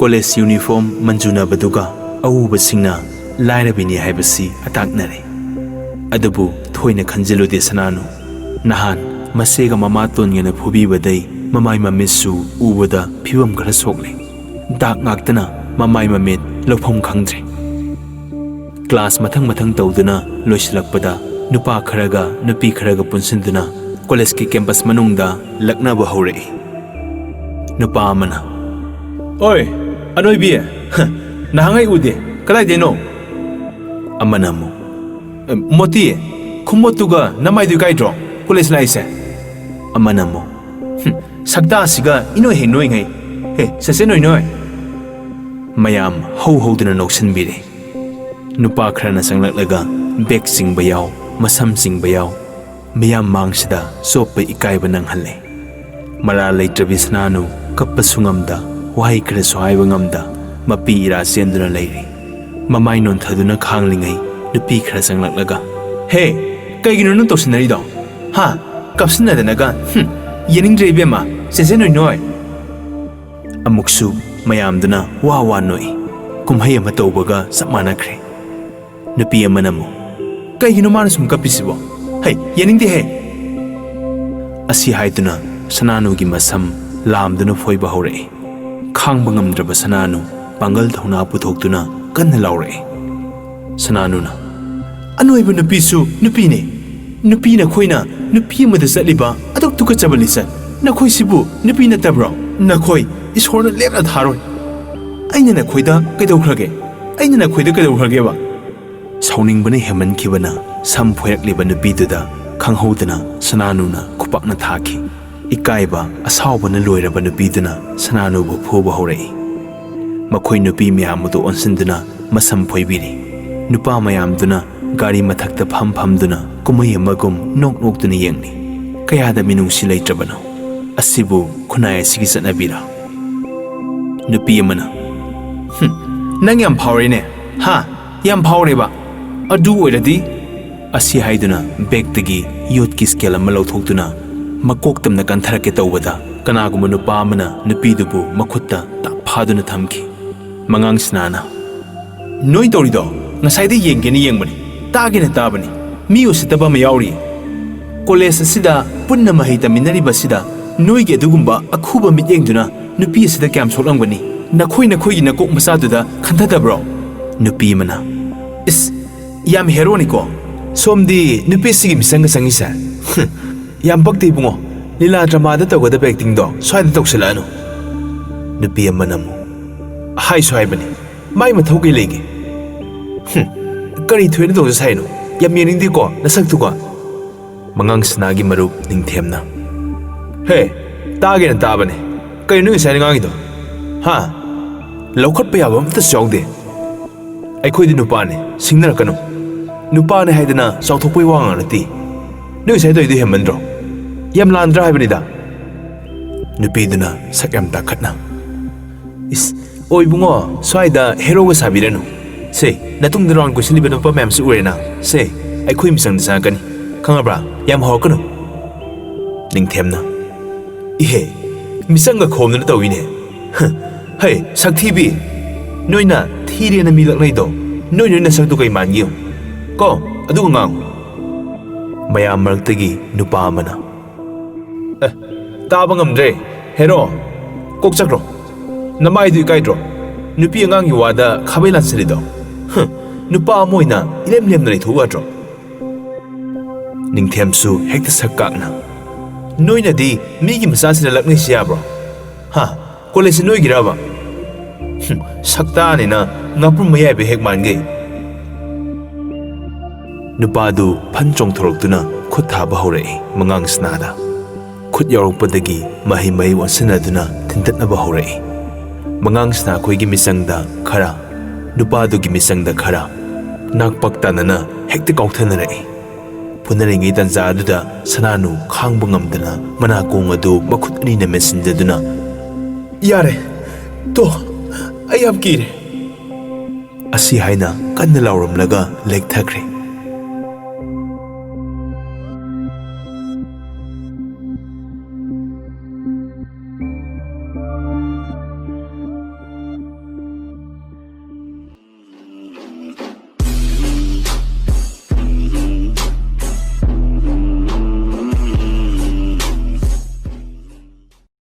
ꯀꯣꯂꯦꯖ ꯌꯨꯅꯤꯐꯣꯔꯝ ꯃꯟꯖꯨꯅꯕꯗꯨꯒ ꯑꯎꯕꯁꯤꯡꯅ ꯂꯥꯏꯔꯕꯤꯅꯤ ꯍꯥꯏꯕꯁꯤ ꯑꯇꯥꯛꯅꯔꯦ꯫ ꯑꯗꯨꯕꯨ ꯊꯣꯏꯅ ꯈꯟꯖꯤꯜꯂꯨꯗꯦ ꯁꯅꯥꯅꯨ꯫ ꯅꯍꯥꯟ ꯃꯆꯦꯒ ꯃꯃꯥꯇꯣꯟꯒꯅ ꯐꯨꯕꯤꯕꯗꯩ ꯃꯃꯥꯏ ꯃꯃꯤꯠꯁꯨ ꯎꯕꯗ ꯐꯤꯕꯝ ꯈꯔ ꯁꯣꯛꯂꯦ꯫ ꯗꯥꯛ ꯉꯥꯛꯇꯅ ꯃꯃꯥꯏ ꯃꯃꯤꯠ ꯂꯧꯐꯝ ꯈꯪꯗ꯭ꯔꯦ꯫ ꯀ꯭ꯂꯥꯁ ꯃꯊꯪ ꯃꯊꯪ ꯇꯧꯗꯨꯅ ꯂꯣꯏꯁꯤꯜꯂꯛꯄꯗ ꯅꯨꯄꯥ ꯈꯔꯒ ꯅꯨꯄꯤ ꯈꯔꯒ ꯄꯨꯟꯁꯤꯟꯗꯨꯅ ꯀꯣꯂꯦꯖꯀꯤ ꯀꯦꯝꯄꯁ ꯃꯅꯨꯡꯗ ꯂꯛꯅꯕ ꯍꯧꯔꯛꯏ꯫ ꯅꯨꯄꯥ ꯑꯃꯅ, "ꯑꯣꯏ, ꯑꯅꯣꯏꯕꯤ, ꯍ, ꯅꯍꯥꯟꯉꯩ ꯎꯗꯦ, ꯀꯗꯥꯏꯗꯩꯅꯣ?" ꯑꯃꯅ ꯑꯃꯨꯛ, "ꯃꯣꯇꯤ, ꯈꯨꯃꯣꯠꯇꯨꯒ ꯅꯃꯥꯏꯗꯨ ꯏꯀꯥꯏꯗ꯭ꯔꯣ ꯀꯣꯂꯦꯖ ꯂꯥꯛꯏꯁꯦ?" ꯑꯃꯅ ꯑꯃꯨꯛ, "ꯍꯨꯝ, ꯁꯛꯇꯥꯁꯤꯒ ꯏꯅꯣꯏ ꯍꯦꯛ ꯅꯣꯏꯉꯩ꯫ ꯍꯦ, ꯁꯦ ꯁꯦ ꯅꯣꯏ ꯅꯣꯏ!" ꯃꯌꯥꯝ ꯍꯧ ꯍꯧꯗꯨꯅ ꯅꯣꯛꯁꯤꯟꯕꯤꯔꯦ꯫ ꯅꯨꯄꯥ ꯈꯔꯅ ꯆꯪꯂꯛꯂꯒ ꯕꯦꯛ ꯆꯤꯡꯕ ꯌꯥꯎ, ꯃꯁꯝ ꯆꯤꯡꯕ ꯌꯥꯎ, ꯃꯤꯌꯥꯝ ꯃꯥꯡꯁꯤꯗ ꯆꯣꯞꯄ ꯏꯀꯥꯏꯕ ꯅꯪꯍꯜꯂꯦ꯫ ꯃꯔꯥꯜ ꯂꯩꯇ꯭ꯔꯕꯤ ꯁꯅꯥꯅꯨ ꯀꯞꯄꯁꯨ ꯉꯝꯗ, ꯋꯥꯍꯩ ꯈꯔꯁꯨ ꯍꯥꯏꯕ ꯉꯝꯗ, ꯃꯄꯤ ꯏꯔꯥ ꯆꯦꯟꯗꯨꯅ ꯂꯩꯔꯤ꯫ ꯃꯃꯥꯏ ꯅꯣꯟꯊꯗꯨꯅ ꯈꯥꯡꯂꯤꯉꯩ ꯅꯨꯄꯤ ꯈꯔ ꯆꯪꯂꯛꯂꯒ, "ꯍꯦ, ꯀꯩꯒꯤꯅꯣ ꯅꯪ ꯇꯧꯁꯤꯟꯅꯔꯤꯗꯣ? ꯍꯥ? ꯀꯞꯁꯤꯟꯅꯗꯅꯒ, ꯍꯨꯝ, ꯌꯦꯡꯅꯤꯡꯗ꯭ꯔꯦ ꯏꯕꯦꯝꯃ, ꯆꯦꯆꯦ ꯅꯣꯏ ꯅꯣꯏ꯫" ꯑꯃꯨꯛꯁꯨ ꯃꯌꯥꯝꯗꯨꯅ ꯋꯥ ꯋꯥ ꯅꯣꯛꯏ꯫ ꯀꯨꯝꯍꯩ ꯑꯃ ꯇꯧꯕꯒ ꯆꯞ ꯃꯥꯟꯅꯈ꯭ꯔꯦ꯫ ꯅꯨꯄꯤ ꯑꯃꯅ ꯑꯃꯨꯛ, "ꯀꯩꯒꯤꯅꯣ ꯃꯥꯅ ꯁꯨꯝ ꯀꯞꯄꯤꯁꯤꯕꯣ? ꯍꯩ, ꯌꯦꯡꯅꯤꯡꯗꯦꯍꯦ!" ꯑꯁꯤ ꯍꯥꯏꯗꯨꯅ ꯁꯅꯥꯅꯨꯒꯤ ꯃꯁꯝ ꯂꯥꯝꯗꯨꯅ ꯐꯣꯏꯕ ꯍꯧꯔꯛꯏ꯫ ꯈꯥꯡꯕ ꯉꯝꯗ꯭ꯔꯕ ꯁꯅꯥꯅꯨ ꯄꯥꯡꯒꯜ ꯊꯧꯅꯥ ꯄꯨꯊꯣꯛꯇꯨꯅ ꯀꯟꯅ ꯂꯥꯎꯔꯛꯏ꯫ ꯁꯅꯥꯅꯨꯅ, "ꯑꯅꯣꯏꯕ ꯅꯨꯄꯤꯁꯨ ꯅꯨꯄꯤꯅꯦ꯫ ꯅꯨꯄꯤ ꯅꯈꯣꯏꯅ ꯅꯨꯄꯤ ꯑꯃꯗ ꯆꯠꯂꯤꯕ ꯑꯗꯨꯛ ꯇꯨꯀꯠꯆꯕ ꯂꯤꯆꯠ, ꯅꯈꯣꯏꯁꯤꯕꯨ ꯅꯨꯄꯤ ꯅꯠꯇꯕ꯭ꯔꯣ? ꯅꯈꯣꯏ ꯏꯁꯣꯔꯅ ꯂꯦꯞꯅ ꯊꯥꯔꯣꯏ꯫ ꯑꯩꯅ ꯅꯈꯣꯏꯗ ꯀꯩꯗꯧꯈ꯭ꯔꯒꯦ? ꯑꯩꯅ ꯅꯈꯣꯏꯗ ꯀꯩꯗꯧꯈ꯭ꯔꯒꯦꯕ?" ꯁꯥꯎꯅꯤꯡꯕꯅ ꯍꯦꯟꯃꯟꯈꯤꯕꯅ ꯁꯝ ꯐꯣꯏꯔꯛꯂꯤꯕ ꯅꯨꯄꯤꯗꯨꯗ ꯈꯪꯍꯧꯗꯅ ꯁꯅꯥꯅꯨꯅ ꯈꯨꯄꯥꯛꯅ ꯊꯥꯈꯤ꯫ ꯏꯀꯥꯏꯕ, ꯑꯁꯥꯎꯕꯅ ꯂꯣꯏꯔꯕ ꯅꯨꯄꯤꯗꯨꯅ ꯁꯅꯥꯅꯨꯕꯨ ꯐꯨꯕ ꯍꯧꯔꯛꯏ꯫ ꯃꯈꯣꯏ ꯅꯨꯄꯤ ꯃꯌꯥꯝ ꯑꯗꯨ ꯑꯣꯟꯁꯤꯟꯗꯨꯅ ꯃꯁꯝ ꯐꯣꯏꯕꯤꯔꯤ꯫ ꯅꯨꯄꯥ ꯃꯌꯥꯝꯗꯨꯅ ꯒꯥꯔꯤ ꯃꯊꯛꯇ ꯐꯝ ꯐꯝꯗꯨꯅ ꯀꯨꯝꯍꯩ ꯑꯃꯒꯨꯝ ꯅꯣꯛ ꯅꯣꯛꯇꯨꯅ ꯌꯦꯡꯂꯤ꯫ ꯀꯌꯥꯗ ꯃꯤꯅꯨꯡꯁꯤ ꯂꯩꯇ꯭ꯔꯕꯅꯣ? ꯑꯁꯤꯕꯨ ꯈꯨꯟꯅꯥꯏ ꯑꯁꯤꯒꯤ ꯆꯠꯅꯕꯤꯔꯥ? ꯅꯨꯄꯤ ꯑꯃꯅ, "ꯍꯨꯝ, ꯅꯪ ꯌꯥꯝ ꯐꯥꯎꯔꯦꯅꯦ, ꯍꯥ? ꯌꯥꯝ ꯐꯥꯎꯔꯦꯕ? ꯑꯗꯨ ꯑꯣꯏꯔꯗꯤ?" ꯑꯁꯤ ꯍꯥꯏꯗꯨꯅ ꯕꯦꯛꯇꯒꯤ ꯌꯣꯠꯀꯤ ꯁ꯭ꯀꯦꯜ ꯑꯃ ꯂꯧꯊꯣꯛꯇꯨꯅ ꯃꯀꯣꯛ ꯇꯝꯅ ꯀꯟꯊꯔꯛꯀꯦ ꯇꯧꯕꯗ, ꯀꯅꯥꯒꯨꯝꯕ ꯅꯨꯄꯥ ꯑꯃꯅ ꯅꯨꯄꯤꯗꯨꯕꯨ ꯃꯈꯨꯠꯇ ꯇꯞ ꯐꯥꯗꯨꯅ ꯊꯝꯈꯤ꯫ ꯃꯉꯥꯡ ꯁꯅꯥꯅ, "ꯅꯣꯏ ꯇꯧꯔꯤꯗꯣ ꯉꯁꯥꯏꯗꯩ ꯌꯦꯡꯒꯦꯅ ꯌꯦꯡꯕꯅꯤ, ꯇꯥꯒꯦꯅ ꯇꯥꯕꯅꯤ꯫ ꯃꯤ ꯎꯁꯤꯠꯇꯕ ꯑꯃ ꯌꯥꯎꯔꯤ꯫ ꯀꯣꯂꯦꯖ ꯑꯁꯤꯗ ꯄꯨꯟꯅ ꯃꯍꯩ ꯇꯝꯃꯤꯟꯅꯔꯤꯕ ꯑꯁꯤꯗ ꯅꯣꯏꯒꯤ ꯑꯗꯨꯒꯨꯝꯕ ꯑꯈꯨꯕ ꯃꯤꯠꯌꯦꯡꯗꯨꯅ ꯅꯨꯄꯤ ꯑꯁꯤꯗ ꯀꯌꯥꯝ ꯁꯣꯛꯂꯝꯒꯅꯤ? ꯅꯈꯣꯏ ꯅꯈꯣꯏꯒꯤ ꯅꯀꯣꯛ ꯃꯆꯥꯗꯨꯗ ꯈꯟꯊꯗꯕ꯭ꯔꯣ?" ꯅꯨꯄꯤ ꯑꯃꯅ, "ꯏꯁ, ꯌꯥꯝ ꯍꯦꯔꯣꯅꯤꯀꯣ꯫ ꯁꯣꯝꯗꯤ ꯅꯨꯄꯤꯁꯤꯒꯤ ꯃꯤꯆꯪꯒ ꯆꯪꯉꯤꯁꯦ? ꯍꯨꯝ, ꯌꯥꯝ ꯄꯛꯇꯦ ꯏꯕꯨꯡꯉꯣ꯫ ꯂꯤꯂꯥ ꯗ꯭ꯔꯃꯥꯗ ꯇꯧꯒꯗꯕ ꯑꯦꯛꯇꯤꯡꯗꯣ ꯁ꯭ꯋꯥꯏꯗ ꯇꯧꯁꯤꯜꯂꯛꯑꯅꯨ꯫" ꯅꯨꯄꯤ ꯑꯃꯅ ꯑꯃꯨꯛ, "ꯍꯥꯏꯁꯨ ꯍꯥꯏꯕꯅꯤ, ꯃꯥꯏ ꯃꯊꯧ ꯀꯩ ꯂꯩꯒꯦ? ꯍꯨꯝ, ꯀꯔꯤ ꯊꯣꯏꯅ ꯇꯧꯖ ꯁꯥꯏꯅꯣ? ꯌꯥꯝ ꯌꯦꯡꯅꯤꯡꯗꯦꯀꯣ ꯅꯁꯛꯇꯨꯒ꯫" ꯃꯉꯥꯡ ꯁꯅꯥꯒꯤ ꯃꯔꯨꯞ ꯅꯤꯡꯊꯦꯝꯅ, "ꯍꯦ, ꯇꯥꯒꯦꯅ ꯇꯥꯕꯅꯦ꯫ ꯀꯩꯅꯣ ꯅꯣꯏ ꯉꯁꯥꯏꯅ ꯉꯥꯡꯉꯤꯗꯣ? ꯍꯥ? ꯂꯧꯈꯠꯄ ꯌꯥꯕ ꯑꯝꯇꯁꯨ ꯌꯥꯎꯗꯦ꯫" "ꯑꯩꯈꯣꯏꯗꯤ ꯅꯨꯄꯥꯅꯦ, ꯁꯤꯡꯅꯔꯛꯀꯅꯨ꯫ ꯅꯨꯄꯥꯅꯦ ꯍꯥꯏꯗꯅ ꯆꯥꯎꯊꯣꯛꯄꯩ ꯋꯥ ꯉꯥꯡ ꯅꯠꯇꯦ꯫ ꯅꯣꯏ ꯁꯥꯏ ꯇꯧꯔꯤꯗꯣ ꯍꯦꯟꯃꯟꯗ꯭ꯔꯣ? ꯌꯥꯝ ꯂꯥꯟꯗ꯭ꯔꯥ ꯍꯥꯏꯕꯅꯤꯗ?" ꯅꯨꯄꯤꯗꯨꯅ ꯁꯛ ꯌꯥꯝ ꯇꯥꯈꯠꯅ, "ꯏꯁ, ꯑꯣ ꯏꯕꯨꯡꯉꯣ, ꯁ꯭ꯋꯥꯏꯗ ꯍꯦꯔꯣꯒ ꯁꯥꯕꯤꯔꯅꯨ꯫ ꯁꯦ, ꯅꯇꯨꯡꯗ ꯔꯥꯎꯟ ꯀꯣꯏꯁꯤꯜꯂꯤꯕ ꯅꯨꯄꯥ ꯃꯌꯥꯝꯁꯨ ꯎꯔꯦꯅ꯫ ꯁꯦ, ꯑꯩꯈꯣꯏ ꯃꯤꯆꯪꯗ ꯆꯪꯉꯛꯀꯅꯤ꯫ ꯈꯪꯉꯕ꯭ꯔꯥ? ꯌꯥꯝ ꯍꯧꯔꯛꯀꯅꯨ꯫" ꯅꯤꯡꯊꯦꯝꯅ, "ꯏꯍꯦ, ꯃꯤꯆꯪꯒ ꯈꯣꯝꯗꯅ ꯇꯧꯏꯅꯦ꯫ ꯍ, ꯍꯩ, ꯁꯛꯊꯤꯕꯤ! ꯅꯣꯏꯅ ꯊꯤꯔꯦꯅ ꯃꯤ ꯂꯛꯅꯩꯗꯣ, ꯅꯣꯏ ꯅꯣꯏ ꯅꯁꯛꯇꯨ ꯀꯩ ꯃꯥꯟꯒꯦ ꯌꯦꯡꯉꯨ꯫ ꯀꯣ, ꯑꯗꯨꯒ ꯉꯥꯡꯉꯨ꯫" ꯃꯌꯥꯝ ꯃꯔꯛꯇꯒꯤ ꯅꯨꯄꯥ ꯑꯃꯅ, "ꯑꯦ, ꯇꯥꯕ ꯉꯝꯗ꯭ꯔꯦ꯫ ꯍꯦꯔꯣ, ꯀꯣꯛ ꯆꯠꯈ꯭ꯔꯣ꯫ ꯅꯃꯥꯏꯗꯨ ꯏꯀꯥꯏꯗ꯭ꯔꯣ? ꯅꯨꯄꯤ ꯑꯉꯥꯡꯒꯤ ꯋꯥꯗ ꯈꯥꯕꯩ ꯂꯥꯟꯁꯤꯜꯂꯤꯗꯣ? ꯍ, ꯅꯨꯄꯥ ꯑꯃ ꯑꯣꯏꯅ ꯏꯔꯦꯝ ꯂꯦꯝꯅ ꯂꯩꯊꯣꯛꯎ ꯌꯥꯗ꯭ꯔꯣ?" ꯅꯤꯡꯊꯦꯝꯁꯨ ꯍꯦꯛꯇ ꯁꯛ ꯀꯥꯛꯅ, "ꯅꯣꯏꯅꯗꯤ ꯃꯤꯒꯤ ꯃꯆꯥꯁꯤꯗ ꯂꯛꯅꯩꯁꯤ ꯌꯥꯕ꯭ꯔꯣ? ꯍꯥ? ꯀꯣꯂꯦꯖꯁꯤ ꯅꯣꯏꯒꯤꯔꯕ? ꯍꯨꯝ, ꯁꯛꯇꯥꯅꯤꯅ ꯉꯥꯄ꯭ꯔꯨꯝ ꯃꯌꯥꯏꯕ ꯍꯦꯛ ꯃꯥꯟꯒꯩ꯫" ꯅꯨꯄꯥꯗꯨ ꯐꯟ ꯆꯣꯡꯊꯣꯔꯛꯇꯨꯅ ꯈꯨꯠ ꯊꯥꯕ ꯍꯧꯔꯛꯏ ꯃꯉꯥꯡ ꯁꯅꯥꯗ꯫ ꯈꯨꯠ ꯌꯥꯎꯔꯛꯄꯗꯒꯤ ꯃꯍꯩ ꯃꯍꯩ ꯑꯣꯟꯁꯤꯟꯅꯗꯨꯅ ꯊꯤꯟꯇꯠꯅꯕ ꯍꯧꯔꯛꯏ꯫ ꯃꯉꯥꯡ ꯁꯅꯥꯈꯣꯏꯒꯤ ꯃꯤꯆꯪꯗ ꯈꯔ, ꯅꯨꯄꯥꯗꯨꯒꯤ ꯃꯤꯆꯪꯗ ꯈꯔ, ꯅꯥꯛꯄꯛ ꯇꯥꯅꯅ ꯍꯦꯛꯇ ꯀꯥꯎꯊꯅꯔꯛꯏ꯫ ꯐꯨꯅꯔꯤꯉꯩ ꯇꯥꯟꯖꯥꯗꯨꯗ ꯁꯅꯥꯅꯨ ꯈꯥꯡꯕ ꯉꯝꯗꯅ ꯃꯅꯥꯀꯣꯡ ꯑꯗꯨ ꯃꯈꯨꯠ ꯑꯅꯤꯅ ꯃꯦꯟꯁꯤꯟꯖꯗꯨꯅ, "ꯌꯥꯔꯦ, ꯇꯣ, ꯑꯩ ꯌꯥꯝ ꯀꯤꯔꯦ꯫" ꯑꯁꯤ ꯍꯥꯏꯅ ꯀꯟꯅ ꯂꯥꯎꯔꯝꯂꯒ ꯂꯦꯛꯊꯈ꯭ꯔꯦ꯫